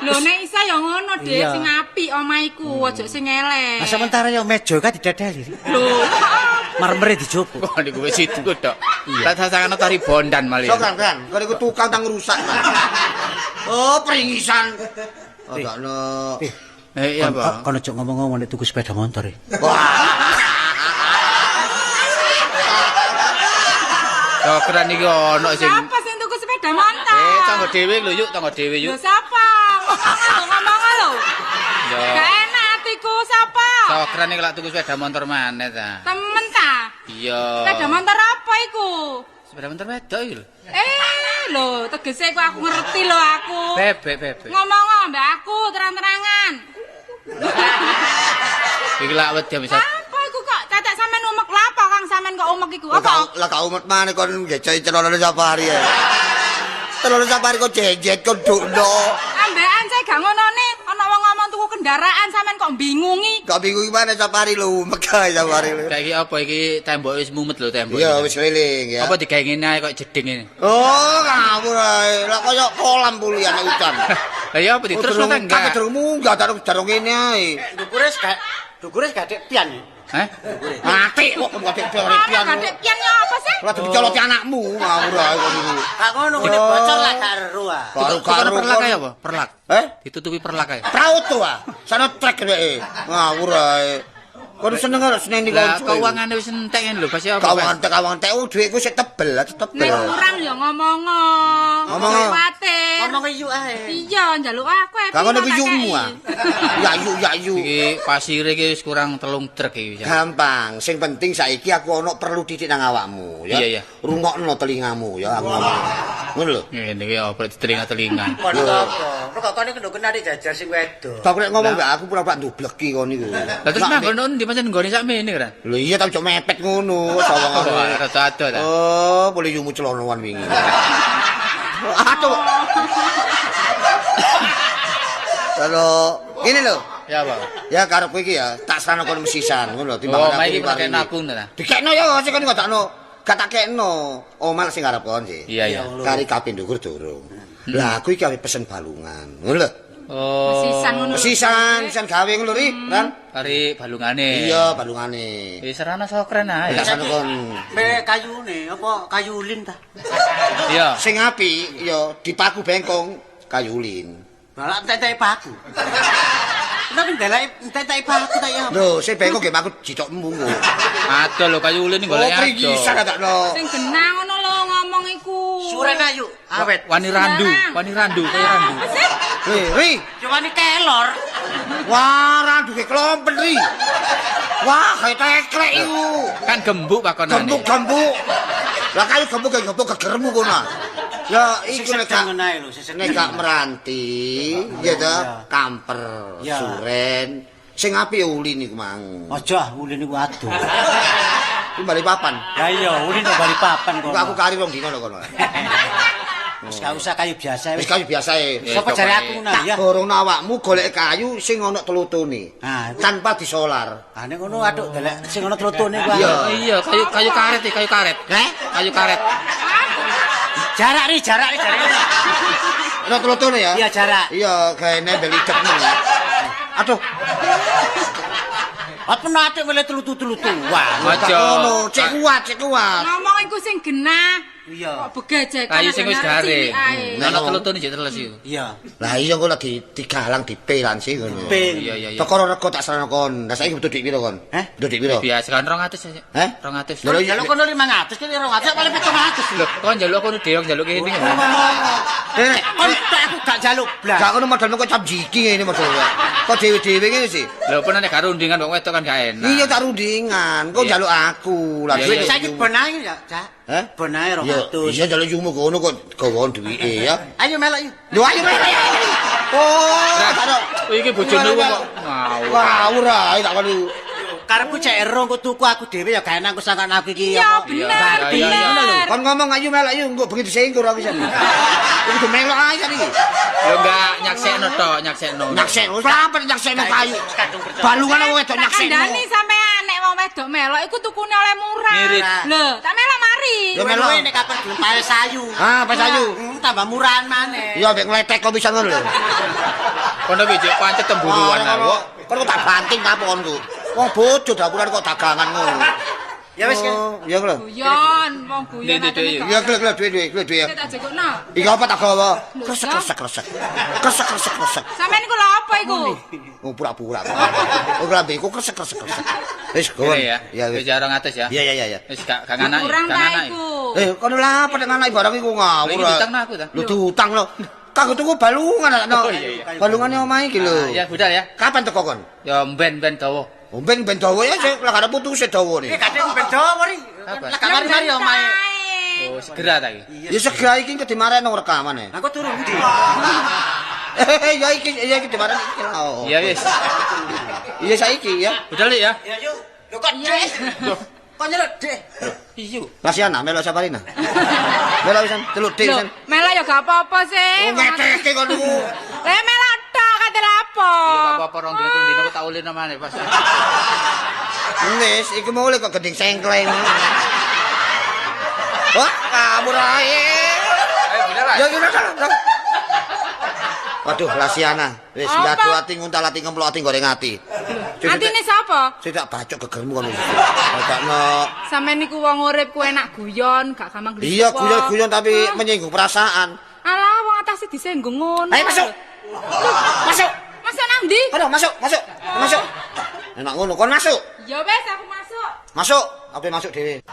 Lho nek isa ya ngono, Dik, sing apik omah iku, aja sing elek. Lah sementara ya meja kan didedeli. Lho, marmere dijupuk. Kok niku wis itu tok. Lah sasangane tari bondan malih. Sok kan kan, kon iku tukang tang rusak kan. Oh, peringisan. Oh, gak ono. Eh, iya, Pak. Kon aja ngomong-ngomong nek tuku sepeda motor. Wah. Dokteran iki ono sing Sapa sing tuku sepeda motor? Eh, tangga dhewe lho yuk, tangga dhewe yuk. Lho sapa? Ngomong lho. Gak enak atiku sapa? Dokteran iki lak tuku sepeda motor maneh ta. Temen ta? Iya. Sepeda motor apa iku? Sepeda motor wedok iki lho. Eh, lho, tegese iku aku ngerti lho aku. Bebek, bebek. Ngomong mbak aku terang-terangan. Iki lak wedi bisa. Apa iku kok tetek sampean umek lha apa Kang sampean kok umek iku? Apa? Lah gak umek maneh kon ngeceki celana safari ya. Celana safari kok jejet kok dukno. Ambekan saya gak ngonone, ana wong ngomong tuku kendaraan sampean kok bingungi. Gak bingung gimana safari lho, umek ae safari lho. Kayak iki apa iki tembok wis mumet lho tembok. Iya wis keliling ya. Apa digawe ngene ae kok jeding ngene. Oh, ngawur ae. Lah koyo kolam pulian udan. Lah ya apa diterusno ta enggak? Kakek durung munggah, durung ngene ae. Dukure wis gadek pian. Heh? Mati kok gadek pian. Gadek pian ya apa sih? Lah dicoloti anakmu ngawur ae kok niku. Gak ngono ngene bocor lah gak ero ah. Karo-karo perlak ae apa? Perlak. Eh? Ditutupi perlak ae. Praut to ah. Sana trek dheweke. Ngawur ae. Kon seneng karo seneni Lah keuangane wis entek ngene lho, pasti apa? Keuangan entek, dhuwitku sik tebel, tebel. Nek kurang ya ngomong. Ngomong. Ngomong yu ae. Iya, njaluk aku ae. Gak ngono ku yumu ah. Ya yu ya yu. Iki pasire iki wis kurang 3 truk iki. Gampang, sing penting saiki aku ono perlu titik nang awakmu ya. Iya, iya. Rungokno telingamu ya aku ngomong. Ngono lho. Ngene iki apa telinga-telinga. Kon apa? Kok kon iki nduk kenari jajar sing wedok. Aku nek ngomong mbak aku pura-pura ndubleki kon niku. Lah terus nang ngono ndi pancen nggone sakmene kan? Lho iya tapi cok mepet ngono sawangane. Rada ado ta. Oh, boleh yumu celonoan wingi. Aduh. Halo, ngene lho. Ya apa? Ya karepku iki ya, tak serano kon mesisan ngono lho timbangan aku. Oh, iki pakai nabung ta. Dikekno ya sing kon ngodakno. Gak tak kekno. Omah sing arep kon sih. Iya, iya. Kari kabeh ndukur durung. Lah aku iki ape pesen balungan. Ngono lho. Oh. Mesisan ngono. Mesisan, mesisan gawe ngono ri, Ran. Kari balungane. Iya, balungane. Wis serana sokren ae. Tak serana kon. Me kayune apa kayu ulin ta? Iya. Sing apik ya dipaku bengkong kayu ulin. Balak entek-entek paku. Tapi ndelake entek-entek paku ta ya. Lho, sing bengkong nggih paku jithokmu kok. Ado lho kayu ulin golek ado. Oh, pringisan takno. Sing genah ngono lho ngomong iku. Suren ayu, awet. Wani randu, wani randu, kaya randu. Ri, yo wani kelor. Wah, randu ke klompen ri. Wah, kayak teklek iku. Kan gembuk pakonane. Gembuk-gembuk. Lah kayu gembuk kayak gembuk gegermu kono. Ya iku nek gak nek gak meranti, ya ta, kamper, suren. Sing apik ulin iku mang. Aja ulin iku adoh. Iku bali papan. Ya iya, ulin kok bali papan kono. Aku kari rong dina lho kono. Wis gak usah kayu biasa. Wis kayu biasa e. Sapa jare aku ngono ya? Borongno awakmu golek kayu sing ana tlutune. Tanpa disolar. Ah nek ngono atuk delek sing ana tlutune kuwi. Iya, kayu karet iki, kayu karet. Heh? Kayu karet. Jarak ri, jarak ri, jarak. Ana tlutune ya? Iya, jarak. Iya, gaene beli idekmu. Aduh. Apa nate milih telu-telu-tuan. Aja. Ngono, cek kuat, cek kuat. Ngomong iku sing genah. Iya. Kok begajekan. Kayu sing wis garing. Ae. Ana telutune jek teles iku. Iya. Lah iya engko lagi digalang dipelan sih ngono. Ping. Iya iya iya. Perkara rego tak serana kon. Lah saiki butuh dhuwit piro kon? Heh? Butuh dhuwit piro? Biasa kan 200 aja. Heh? 200. Lho iya Jaluk kono 500 kene 200 paling 700. Lho, kon njaluk kono dhewe njaluk kene. Eh, Kon tok aku gak jaluk blas. gak ngono modalmu kok cap jiki ngene modalmu. Kok dhewe-dhewe ngene sih? Lho, pernah nek gak rundingan wong wedok kan gak enak. Iya tak rundingan, kok Iya. njaluk aku. Lah Iya, duit iya. Saiki bonae ya, Cak. Heh? Bonae Iya, 200. iya njaluk yumu kono kok gawon duwike ya. Ayo melok yuk. Lho ayo melok. Oh, tak ada. Iki bojone wong kok ngawur. Ngawur ae tak kono. Karepku cek ero engko tuku aku dhewe ya gak enak aku sangkan aku iki Iya, apa. bener, Iya, iya, bener. Kon ngomong ayo melok ayo engko bengi disingkur aku pisan. Iku kudu melok ae saiki. Lho enggak nyaksekno tok, nyaksekno. Nyaksekno, sampe nyaksekno kayu. Balungan wong wedok Tak nyaksekno. kandhani sampean nek wong wedok melok iku tukune oleh murah. Ngirit. Lho, tak melok mari. Ya melok. Luwe nek kapan gelem pae sayu. Ah, pae sayu. Tambah murahan maneh. Iya, mek ngletek kok pisan ngono lho. Kono iki jek pancet temburuan aku. Kon kok tak banting apa kon ku? Wong bojo dapuran kok dagangan ngono. Ya wis kan. Oh, iya lho. Guyon, wong guyon. Ndi, ndi, ndi. Iya, lho, lho, duwe, duwe, duwe. Tak jekokno. Iki apa tak gawa? Kresek, kresek, kresek. Kresek, kresek, kresek. Sampeyan iku lho apa iku? Oh, pura-pura. Oh, lambeku kresek, kresek, kresek. Wis, gawa. Ngene ya. Ya Wis wis. 200 ya. Iya, iya, iya, iya. Wis gak gak nganaki, Kurang gak ta nganaki. iku. Eh, kono lah apa nek nganaki barang iku ngawur. Lha iki diutangno aku ta? Lho diutang lho. Kanggo tuku balungan no. Oh, iya, iya. Balungane omahe iki lho. Ya budal ya. Kapan teko kon? Ya ben-ben dawa. Oh, ben dawa ya sik lah gak putuse dawane. Iki kadang ben dawa ri. Apa? Lah gak mari-mari omahe. Oh, segera ta iki. Ya segera iki engko dimareno rekaman e. Lah kok turu ndi? Eh, ya iki ya iki dimareno iki lho. Iya wis. Iya saiki ya. Budal ya. Ya yuk. Lho kok dek. Kok nyeluk dek. Iya. Lasiana melok Saparina. Melok pisan, celuk dik Lho, pisan. melok ya gak apa-apa sih. Oh, ngeteke kon niku. Lah melok tok kate lapo. Iya gak apa-apa rong dino telung dino aku tak ulino maneh pas. Wis, iku mau kok gending sengkleng. Wah, kabur ae. Ayo budal lah. Ya ya ya. Waduh, Lasiana. Wis Apa? ndadu ati nguntal ati ngemplok ati goreng ati. Atine sapa? Sing tak bacok gegermu kono. Bacokno. Sampeyan niku wong urip ku enak guyon, gak gampang glisuk. Iya, guyon-guyon tapi menyinggung perasaan. Alah, wong atase disenggung ngono. Ayo masuk. Masuk. Masuk nang ndi? Kono masuk, masuk. Masuk. Enak ngono, kon masuk. Ya wis aku masuk. Masuk, aku masuk dhewe.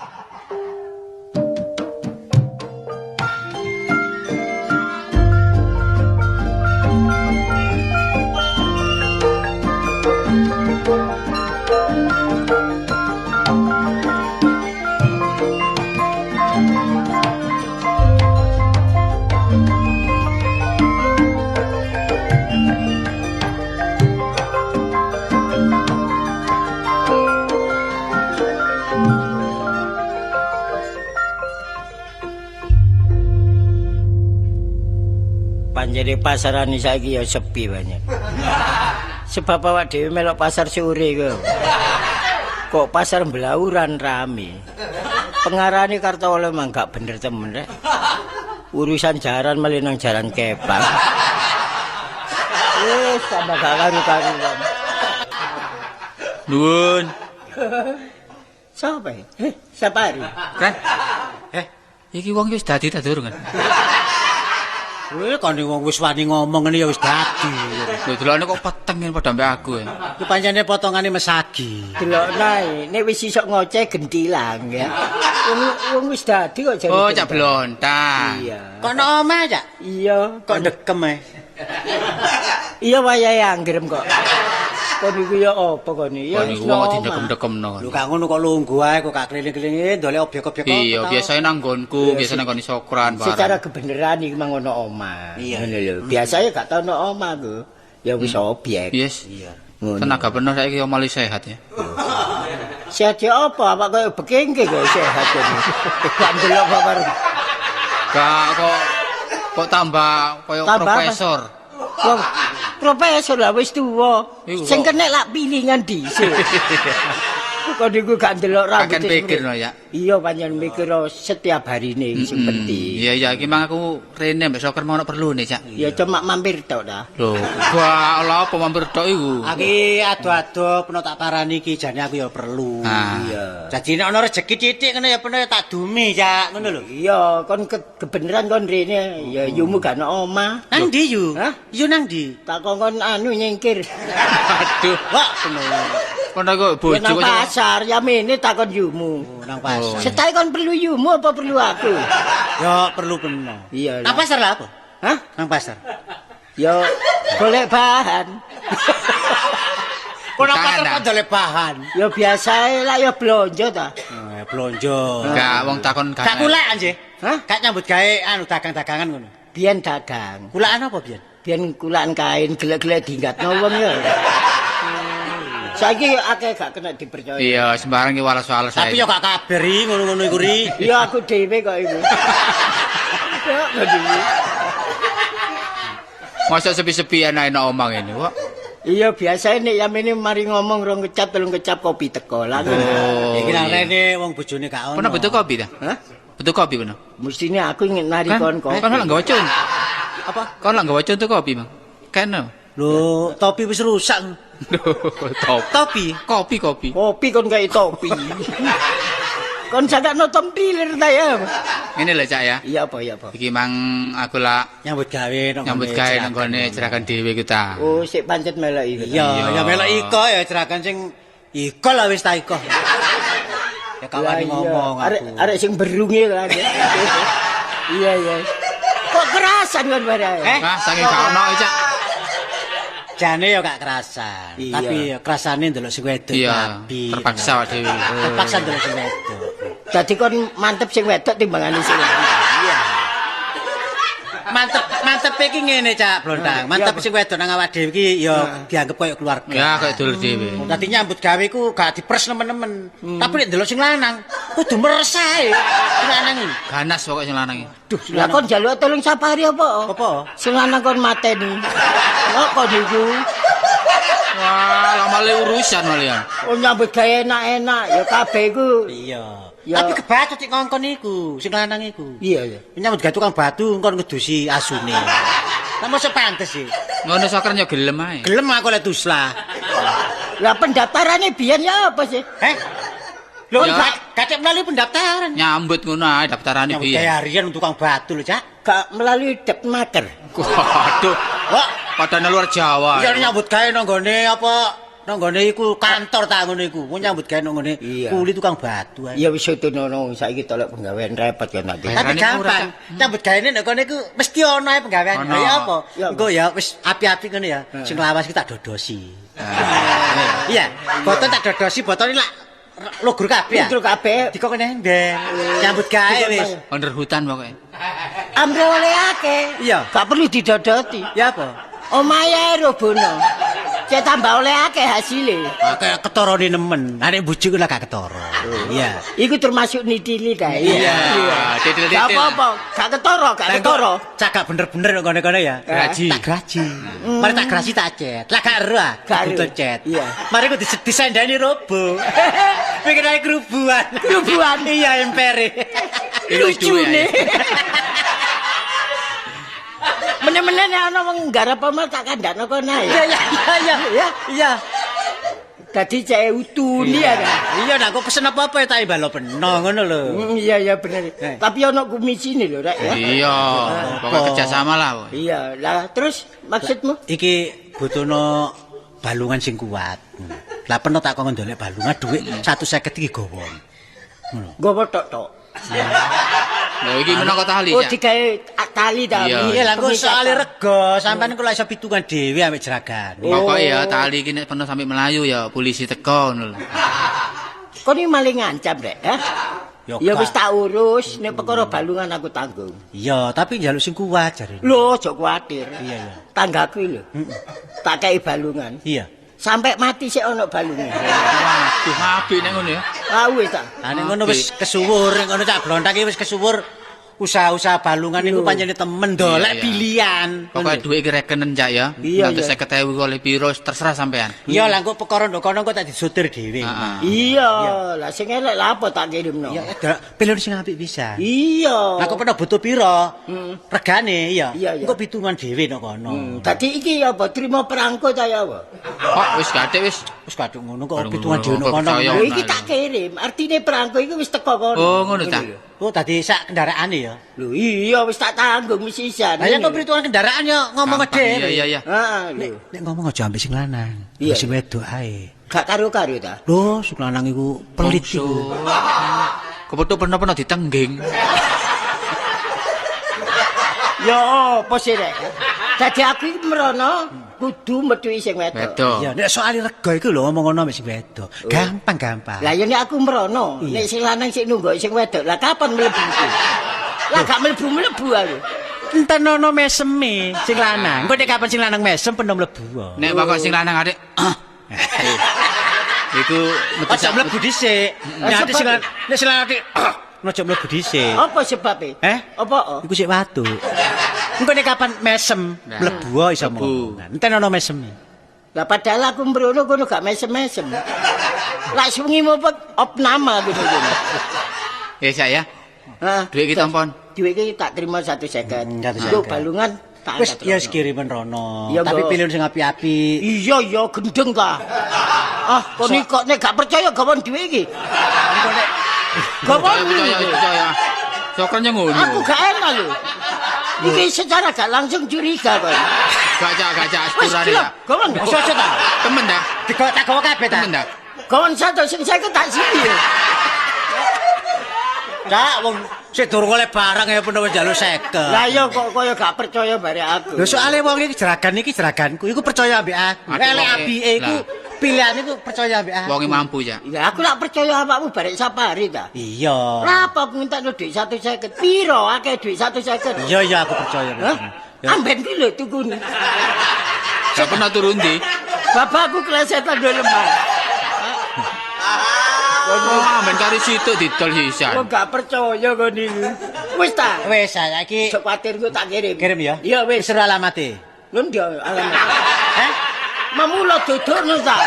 Panjene pasaran saiki ya sepi banyak. Sebab awak dhewe melok pasar sore iku. Kok pasar Blauran rame. Pengarane Kartolo emang gak bener temen rek. Urusan jaran malah nang jaran kepang. Wis tambah gak karu-karuan. Nuwun. Siapa ya? Eh, Sapari. Kan? Eh, iki wong wis dadi ta durung kan? Kowe kon wong wis wani ngomong ngene ya wis dadi. Lho delokne kok peteng ngene padha ambek aku ya. Ku pancene potongane mesagi. Delok nae, nek wis iso ngoceh gentilang ya. Wong wong wis dadi kok jare. Oh, cak blontang. Iya. Kok no omah, Cak? Iya, Kok dekem ae. Iya wayahe anggrem kok. Kon iku ya apa kon iki? Ya Kon wis iku wong nang omah. didekem-dekemno. Lho gak ngono kok lungguh ae kok gak keliling-keliling dolek objek-objek apa Iya, tau. biasanya nang nggonku, biasanya nang nggone Sokran barang. Secara kebenaran iki mang ono omah. Iya. Ngono lho. Biasanya gak tau ono omah ku. Ya wis objek. Yes. Iya. Ngono. Tenaga penuh saiki yo malah sehat ya. Sehat ya apa? Awak koyo bekengke kok sehat kene. Gak ndelok kok karo. Gak kok kok tambah koyo Tambah apa? profesor. Wong profesor lah wis tuwa. Iku Sing kok. kenek lak pilingan dhisik. Kok niku gak ndelok rambut. Akan pikir no ya. Iya pancen mikir setiap harine sing penting. Iya iya iki mang aku rene mbek Soker mau ono perlu nih, Cak. Ya cuma mampir tok ta. Lho, gua lha apa mampir tok iku? Aki ado-ado peno tak parani iki jane aku ya perlu. Iya. Dadi nek ana rezeki titik ngono ya peno ya tak dumi, Cak, ngono lho. Iya, kon kebeneran kon rene ya yumu gak ana omah. Nang ndi yu? Hah? Yu nang ndi? Tak kongkon anu nyingkir. Aduh, Wah, peno. kono kok Ya bojo nang kok pasar ya mene takon yumu. Nang pasar. Setai kon perlu yumu apa perlu aku? Ya perlu peno. Iya. Nang pasar lah apa? Hah? Nang pasar. Ya golek bahan. Kok nang pasar Tangan, kok dolek bahan? Ya biasae lah ya blonjo ta. Eh, blonjo. Gak wong takon Gak kulaan sih. Hah? Gak nyambut gawe anu dagang-dagangan ngono. Biyen dagang. Kulaan apa biyen? Biyen kulaan kain gelek-gelek dinggatno wong ya. Saiki akeh gak kena dipercaya. Iya, sembarang ki walas-walas ae. Tapi yo gak kabar ri ngono-ngono iku ri. Iya aku dhewe kok iku. Ya kok dhewe. Mosok sepi-sepian ae nang omah ngene kok. Iya biasane nek yamene mari ngomong rong kecap telung kecap kopi teko lah. Oh. Iki nang rene wong bojone gak ono. Pernah butuh kopi ta? Hah? Butuh kopi pernah? Mestine aku ingin nari kon kopi. Kon lak nggawa cun. Apa? Kon lak nggawa contoh kopi, Bang. Kene. Lho, topi wis rusak. Topi. Topi. Kopi kopi. Kopi kon kayak topi. Kon sagakno tom dealer ta ya. Ngene lho, Cak ya. Iya apa iya apa. Iki mang aku lak Nyambut gawe nang nyambut gawe nang gone jeragan dhewe iku ta. Oh sik pancet melok iku. Iya, ya melok iko ya jeragan sing iko lah wis ta iko. Ya kawani ngomong Arek aku. arek sing berunge kan. Iya iya. Kok kerasan kon barang? Eh? Wah, saking gak ono Cak. Jane ya gak kerasan, Iya. tapi ya kerasane ndelok sing wedok Iya, rabi. terpaksa awak dhewe. Terpaksa ndelok sing wedok. Dadi kon mantep sing wedok timbangane sing lanang. Iya. Mantep, mantep iki ngene Cak Blontang. Mantep sing wedok nang awak dhewe iki ya dianggep koyo keluarga. Ya kayak dulur dhewe. Dadi nyambut gawe iku gak dipres nemen-nemen. Tapi nek ndelok sing lanang kudu meres ae. Sing lanang iki. Ganas pokoke sing lanang iki. Duh, sing Lah lanang. kon njaluk tolong safari apa? Apa? Sing lanang kon mateni. Kok kon iku? Wah, lama le urusan malian. Oh nyambut gawe enak-enak ya kabeh iku. Iya. Ya. Tapi kebacut sik ngongkon iku, sing lanang iku. Iya iya. Nyambut gawe tukang batu ngkon ngedusi asune. Lah mosok pantes sih. Ngono soker yo gelem ae. Gelem aku lek tuslah. Lah pendaftarane biyen ya apa sih? Heh. Lho Ya. gak melalui pendaftaran. Nyambut ngono ae daftarane Nyambut gawe piye. harian tukang batu lho, Cak. Gak melalui depmaker. Waduh, Wah, padane luar Jawa. iya nyambut gawe nang nggone apa nang nggone iku kantor ta ngono iku. Wong nyambut gawe nang nggone Iya. kuli tukang batu ae. Ya wis utunono saiki tolek penggawean repot kan nanti. Tapi Bayarannya gampang. murah, Cak. Nyambut gawe nek kono iku mesti ono ae penggawean. Ono. Ya apa? Ya apa? Engko ya wis api-api ngono ya. Sing lawas iki tak dodosi. Iya, botol tak dodosi, botol lak lugur kabeh ya. Lugur kabeh. Dikok kene ember. Nyambut gawe wis. Under hutan pokoke. Amre oleh akeh. Iya. Gak perlu didodoti. Ya apa? Omahe ae robono. Cek tambah oleh akeh hasile. Kayak ketorone nemen. Lah nek bojo ku lah gak ketara. Iya. Iku termasuk nitili ta. Iya, titil-titil. Gak apa-apa, gak ketara, gak ketara. Cak gak bener-bener nek kono-kono ya. Graji. Tak graji. Mari tak graji tak cet. Lah gak ero ah. Gak ero. Butuh cet. Iya. Mari ku disendani robo. Pikir ae kerubuan. Kerubuan. Iya empere. Lucu Lucune. Meneh-meneh nek ana wong nggarap omah tak kandhakno kono ae. Iya iya iya iya. Iya. Dadi cek utuni ya. ta. Iya nak kok pesen apa-apa ya tak imbalo peno ngono lho. Iya iya bener. Eh. Tapi ana kumisine lho rek ya. Iya, pokoke kerjasama lah. pokoke. Iya, lah terus maksudmu? Iki butuhno balungan sing kuat. Lah peno tak kon ndolek balungan dhuwit 150 iki gowo. Ngono. Nggawa tok-tok. Lho iki menangka tali, Oh Cak. digawe tali ta. Iya. Iya lah kok soalé Pemikatan. rego, sampean kok lak iso pitungan dhewe ambek jeragan. Pokoke ya tali iki nek peno sampe melayu ya polisi teko ngono lho. Kon iki maling ngancam rek, ha? Ya, Ya gak. wis tak urus, nek perkara balungan aku tanggung. Iya, tapi njaluk sing kuat jarene. Lho, aja kuwatir. Iya, iya. Tanggaku lho. Tak kei balungan. Iya. Sampai mati sik ana balungan. Waduh, apik nek ngono ya. Ah wis ta. Lah nek ngono wis kesuwur, nek ngono cak blontak iki wis kesuwur. Usaha-usaha balungan iku pancene temen dolek pilihan. Pokoke dhuwit iki rekenen Cak ya. 150.000 oleh piro terserah sampean. Iya lah engko perkara ndok kono engko tak disotir dhewe. Iya, lah sing elek lha apa tak kirimno. Iya, pilih sing apik pisan. Iya. Lah kok pernah butuh piro? Regane iya. Engko pitungan dhewe nek kono. Dadi iki apa trimo perangko ta ya apa? Kok wis gadek wis. Wis kadung ngono kok pitungan dhewe nek kono. Lho iki tak kirim, artine perangko iku wis teko kono. Oh, ngono ta. Oh, tadi sak kendaraane ya. Lho iya wis tak tanggung wis sisan. Lah yen kok perhitungan kendaraan ya ngomong dhewe. Iya iya iya. Heeh. Nek ngomong aja ambek sing lanang, sing wedok ae. Gak karo-karo ta? Lho, sing lanang iku pelit iku. Kepethuk peno-peno ditengging. Ya apa sih rek? Dadi aku iki merono kudu metuki sing wedok. Iya, nek soal rega iku lho ngomong ngono ambek sing wedok. Gampang-gampang. Lah ya nek aku merono, nek sing lanang sik nunggu sing wedok, lah kapan mlebu iki? Lah gak mlebu-mlebu aku. Entenono meseme sing lanang. Engko nek kapan sing lanang mesem peno mlebu. Nek bakal sing lanang adik. Iku aja mlebu dhisik. Nek sing nek sing lanang adik aja mlebu dhisik. Apa sebabe? Apa? Iku sik watu. Engko nek kapan mesem mlebu iso mlebu. Entenono meseme. Lah padahal aku mrono kono gak mesem-mesem. Lah sungi mopet opname aku ngono. Ya sak ya. Heeh. Duit iki tampon. Duit iki tak terima 150. Engko balungan tak wis ya kirimen rono. Tapi pilih sing api-api. Iya ya gendeng ta. Ah, kon kok nek gak percaya gawon duit iki. Engko nek gawon percaya. Sokron yo ngono. Aku gak enak lho. Iki secara gak langsung curiga kon. Gak cak sepurane ya. Gawon ojo ta. Temen ta? Digawa tak gawa kabeh ta. Temen ta? Gawon 150 tak sini. Cak wong sik durung oleh barang ya peno wis njaluk 50. Lah iya kok kaya gak percaya bare aku. Lho soalé wong iki jeragan iki jeraganku, iku percaya ambek aku. Elek apike iku pilihan iku percaya ambek aku. Wonge mampu ya. Ya aku lak percaya awakmu barek safari ta. Iya. Lah apa aku minta dhuwit 150? Piro akeh dhuwit 150? Iya iya aku percaya. Amben ki lho tukune. Gak pernah turun ndi? Bapakku klesetan do lemah. Wah, ben kari situ didol sisan. Kok gak percaya kon niku. Wis ta? Wis saiki. Sok kuwatir ku tak kirim. Kirim ya? Iya wis. Wis alamate. Lho ndi alamat? Heh? Mamula dodokno ta.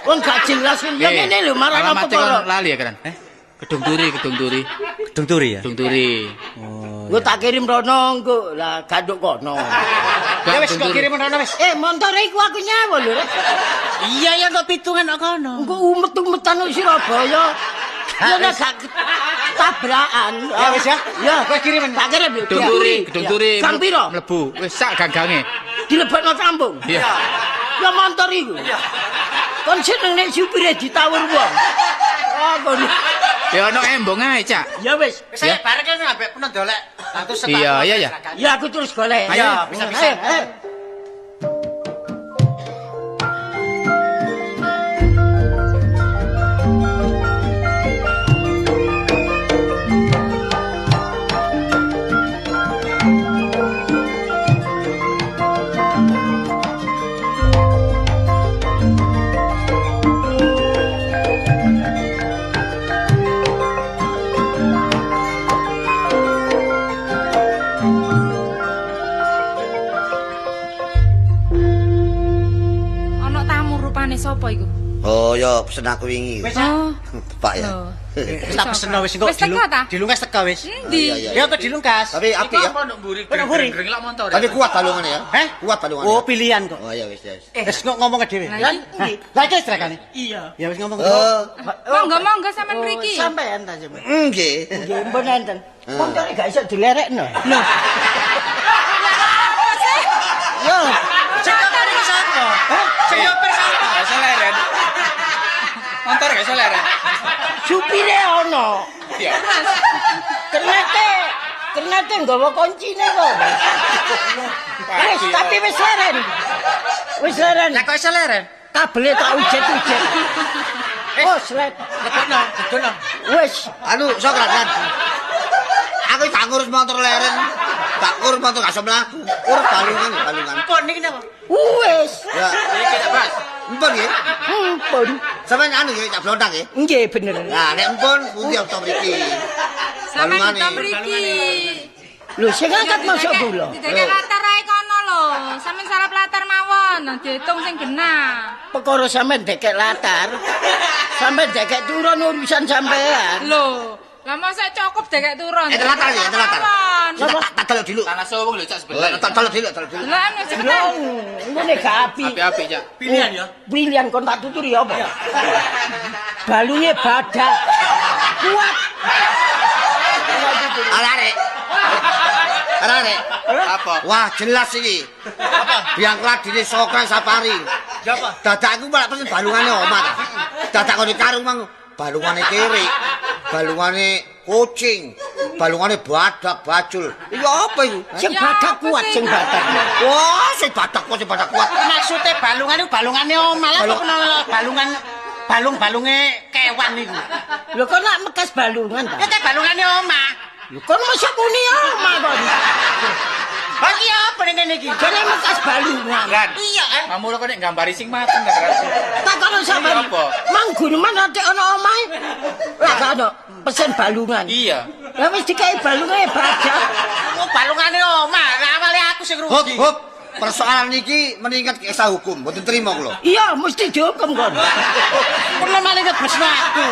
Wong gak jelas ya ngene lho marang apa perkara. Lali ya, Kran? Heh? Gedung Turi, Gedung Turi. Gedung Turi ya? Gedung Turi. Oh. Engko tak kirim rono engko. Lah ganduk kono. Ya wis kok kirim rono wis. Montore iku aku nyawa lho rek. Iya ya kok pitungan kok kono. Engko umet-umetan nang Surabaya. Ya nek gak tabrakan. Ya wis ya. Ya wis kirimen. Tak kirim yo. Gedung Turi, Gedung Turi. Gang piro? Mlebu. Wis sak ganggange. Dilebokno kampung. Iya. Ya montor iku. Iya. Kon seneng nek supire ditawur wong. Ah kon. Ya ono embong ae, Cak. Ya wis. Wis ayo bareng kan ambek peno dolek. Iya, iya ya. Ya aku terus golek. Ayo, bisa-bisa. Sapa iku? Oh ya pesen aku wingi. Wis oh. Pak ya. Wis tak peseno wis engko dilungkas teka wis. Endi? Ya kok dilungkas. Tapi apik ya. Iku apa nduk mburi? Gring lak montor. Tapi kuat balungane ya. Heh? Kuat balungane. Oh, pilihan kok. Oh ya wis ya. Wis kok ngomong dhewe. Lah iki Lah iki strekane. Iya. Ya wis ngomong. Monggo monggo sampean mriki. Sampean ta sampean. Nggih. Nggih, mpun enten. Montore gak iso dilerekno. Lho. Yo, sing nyopir iki sapa? Hah? Sing nyopir sapa? Gak iso leren. Motor gak iso leren. Supire ono. Iya. Kernete nggawa kuncine kok. Wis, tapi wis leren. Wis leren. Lah kok iso leren? Kabele tak ujet-ujet. Oh, slet. Lebokno, lebokno. Wis, Anu sok lan. Aku gak ngurus motor leren. Gak ngurus motor gak iso mlaku. Urus balungan, balungan. Pon niki napa? Wis. Ya, iki tak, Mas. Empun nggih. Pun. Sampeyan anu nggih Cak Blontang nggih. Nggih bener. Nah, nek empun pundi to mriki? Sampeyan Balungane. to mriki. Lho sing angkat mosok kula. Didekek latar ae kono lho. Sampeyan sarap latar mawon, nah diitung sing genah. Perkara sampean dekek latar. Sampean dekek turun urusan sampean. Lho, lah mosok cukup dekek turun. Eh, latar ya, latar. Mawon. Tak delok dulu. Tanah sowong lho Cak sebelah. Tak delok dulu, delok dulu. Deloken wis Lho, cepetan. ngene gak apik. Apik-apik Cak. Pilihan ya. Pilihan kon tak tuturi apa? Balunge badak. Kuat. Arek. Arek. Apa? Wah, jelas iki. Apa? Biang kladine Sokran Safari. Siapa? Dadak aku malah pesen balungane omah ta. Dadak kok karung mang balungane kiri, balungane kucing, balungane badak bajul. Iku apa iku? Sing badak kuat sing badak. Wah, sing badak kok sing badak kuat. Maksude balungan iku balungane omah lah kok kenal balungan balung-balunge kewan niku. Lho kon nak mekas balungan ta? Ya teh balungane omah. Lho kon mosok muni omah kon. Iki apa ning kene iki? Jane mekas balungan. Ran. Iya, eh. Mamu kok nek gambari sing mateng ta Ran. Tak kono sampean. Iya, apa? Mang guneman ate ana omahe. Lah gak ono pesen balungan. Iya. Lah wis dikai balunge badak. Oh, balungane omah. Lah awale aku sing Hop, rugi. hop. Persoalan iki meningkat ke esa hukum, mboten terima kula. Iya, mesti dihukum kon. Perlu malah ngebesno aku.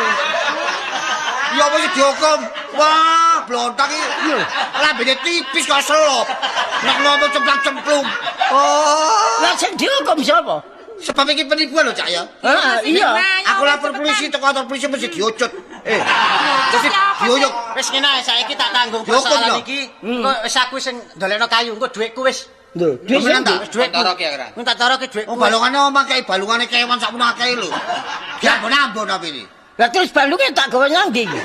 Ya apa sih dihukum? Wah, blontang iki. Lambene tipis kok selop. Nek ngomong cemplak-cemplung. Oh. Lah sing dihukum sapa? Sebab iki penipuan lho, Cak ya. Heeh, iya. Aku lapor polisi teko kantor polisi mesti diocut. Eh, mesti dioyok. Wis ngene ae saiki tak tanggung Dihukum, persoalan yo. iki. Engko wis aku sing ndolekno kayu, engko dhuwitku wis. Lho, duit Temenan sing ta? Wis dhuwitku. Toro ki ya, Ran. Engko tak toro ki dhuwitku. Oh, balungane omah kae balungane kewan sakmono akeh lho. Diambon-ambon apa ini? Lah terus balunge tak gawe nang ndi iki?